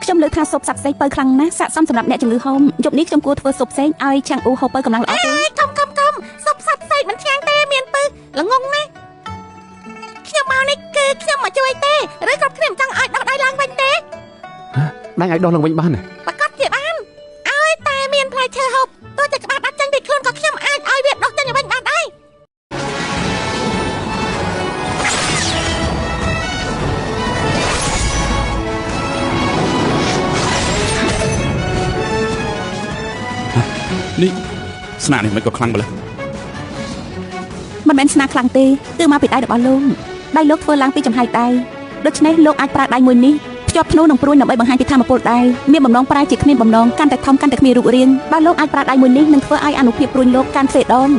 ខ្ញុំលើកថាស៊ុបសត្វសេកពៅខ្លាំងណាស់ស័ក្តិសមសម្រាប់អ្នកជំងឺហោមយប់នេះខ្ញុំគួរធ្វើស៊ុបសេកឲ្យឆាំងអ៊ូហូបពៅកម្លាំងល្អទេកុំកុំកុំស៊ុបសត្វសេកមិនឆ្ងាញ់ទេមានពឹសល្ងងណាស់ខ្ញុំមកនេះគឺខ្ញុំមកជួយទេឬគ្រប់គ្នាមិនចង់ឲ្យដោះដៃឡើងវិញទេដៃឲ្យដោះឡើងវិញបានប្រកាសជាបានឲ្យតែមានផ្លែឈើហូបទោះតែក្បាលដាច់ចេញពីខ្លួនក៏ខ្ញុំអាចឲ្យវាដោះចេញវិញបានដែរនេះស្នានេះមិនក៏ខ្លាំងម្ល៉េះមិនមែនស្នាខ្លាំងទេគឺមកពីដៃរបស់លោកដៃលោកធ្វើឡើងពីចំហាយដៃដូច្នេះលោកអាចប្រើដៃមួយនេះភ្ជាប់ធ្នូនឹងព្រួយដើម្បីបង្ហាញពីធម៌ពលដៃមានបំណងប្រែជាគ្មានបំណងកាន់តែធំកាន់តែគ្មានរូបរាងបើលោកអាចប្រើដៃមួយនេះនឹងធ្វើឲ្យអានុភាពព្រួយលោកកាន់ទ្វេដង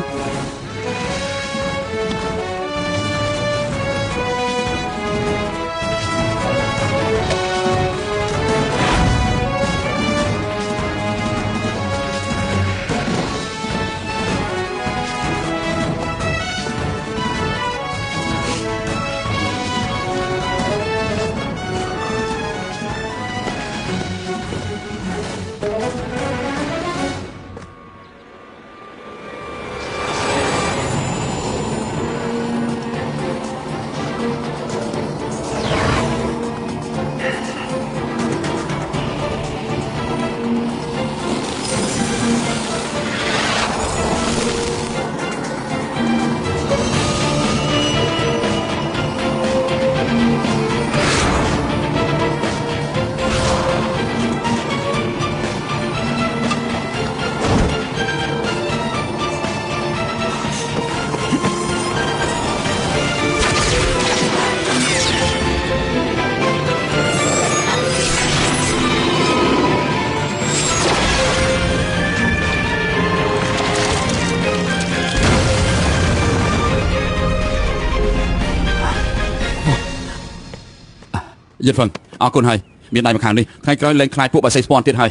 យិនហ្វឹងអរគុណហើយមានដៃម្ខាងនេះថ្ងៃក្រោយលែងខ្លាចពួកបាសេស្ពាន់ទៀតហើយ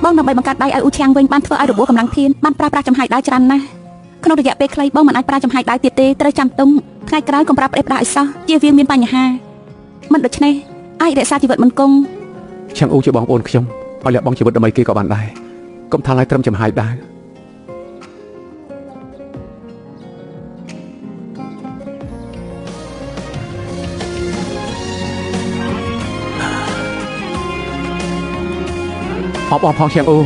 បងដើម្បីបង្កើតដៃឲ្យអ៊ូឆាំងវិញបានធ្វើឲ្យរបួសកម្លាំងធានបានប្រើប្រាស់ចំហាយដៃច្រើនណាស់ក្នុងរយៈពេលខ្លីបងមិនអាចប្រើចំហាយដៃទៀតទេត្រូវចាំទុំថ្ងៃក្រោយកុំប្រាប់ផ្ដេសផ្ដាសឲ្យសោះជៀសវាងមានបញ្ហាមិនដូច្នេះអាចរក្សាជីវិតមិនគង់ឆាំងអ៊ូជាបងប្អូនខ្ញុំឲ្យលះបង់ជីវិតដើម្បីគេក៏បានដែរកុំថាឡើយត្រឹមចំហាយដែរអបអរផងឆាំងអ៊ូ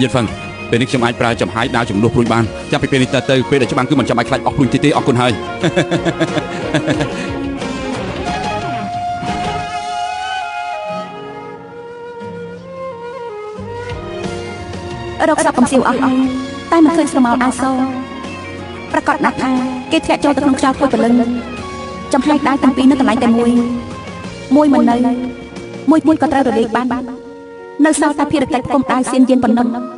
យិនហ្វឹងពេលនេះខ្ញុំអាចប្រើចំហាយដាវចំនួនព្រួយបានចាប់ពីពេលនេះទៅពេលដែលច្បាំងគឺមិនចាំបាច់ខ្លាចអស់ព្រួយទេអរគុណហើយរកសពកំសៀវអស់ហើយតែមិនឃើញស្រមោលអាសូរ ប្រកាសណាស់ថាគេធ្លាក់ចូលទៅក្នុងខ្យល់ពុយព្រលឹងចំហែកដៃទាំងពីរនៅកន្លែងតែមួយមួយមិននៅមួយមួយក៏ត្រូវរលាយបាននៅសល់តែភារកិច្ចគុំដៅសៀនយានប៉ុណ្ណឹង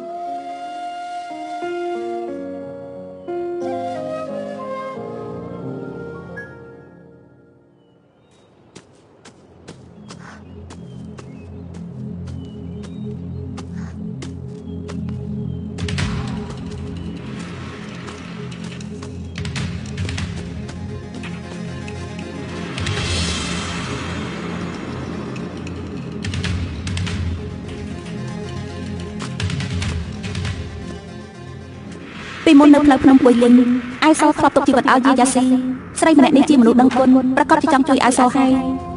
ពីមុននៅផ្លូវភ្នំពុយលិញអាយសោធ្លាប់ទុកជីវិតឲ្យយាយ៉ាស៊ីស្រីម្នាក់នេះជាមនុស្សដឹងគុណប្រកាសជាចង់ជួយអាយសោហើយ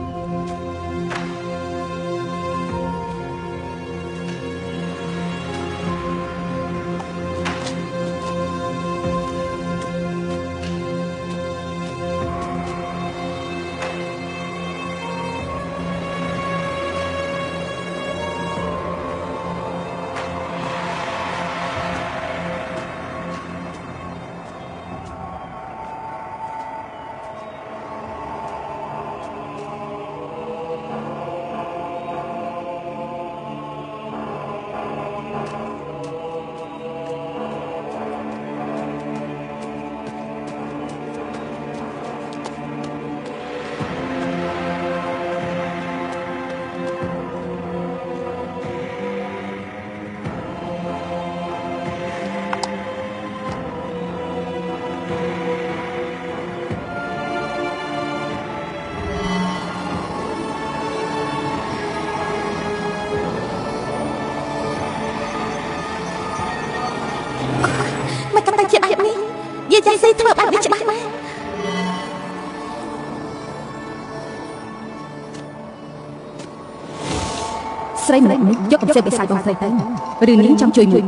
មិនក៏ទៅជាបែបនេះយាយស៊ីធ្វើបែបនេះច្បាស់ណាស់ស្រីម្នាក់នេះយកកំសៀវបិសាចបងស្រីទៅឬនាងចង់ជួយមួយ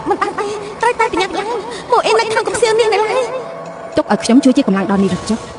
មិនបានទេត្រូវតែប្រញាប់ឡើងមកអ៊ីននៅក្នុងកំសៀវនាងនៅឡើយទុកឲ្យខ្ញុំជួយជាកម្លាំងដល់នាងចុះ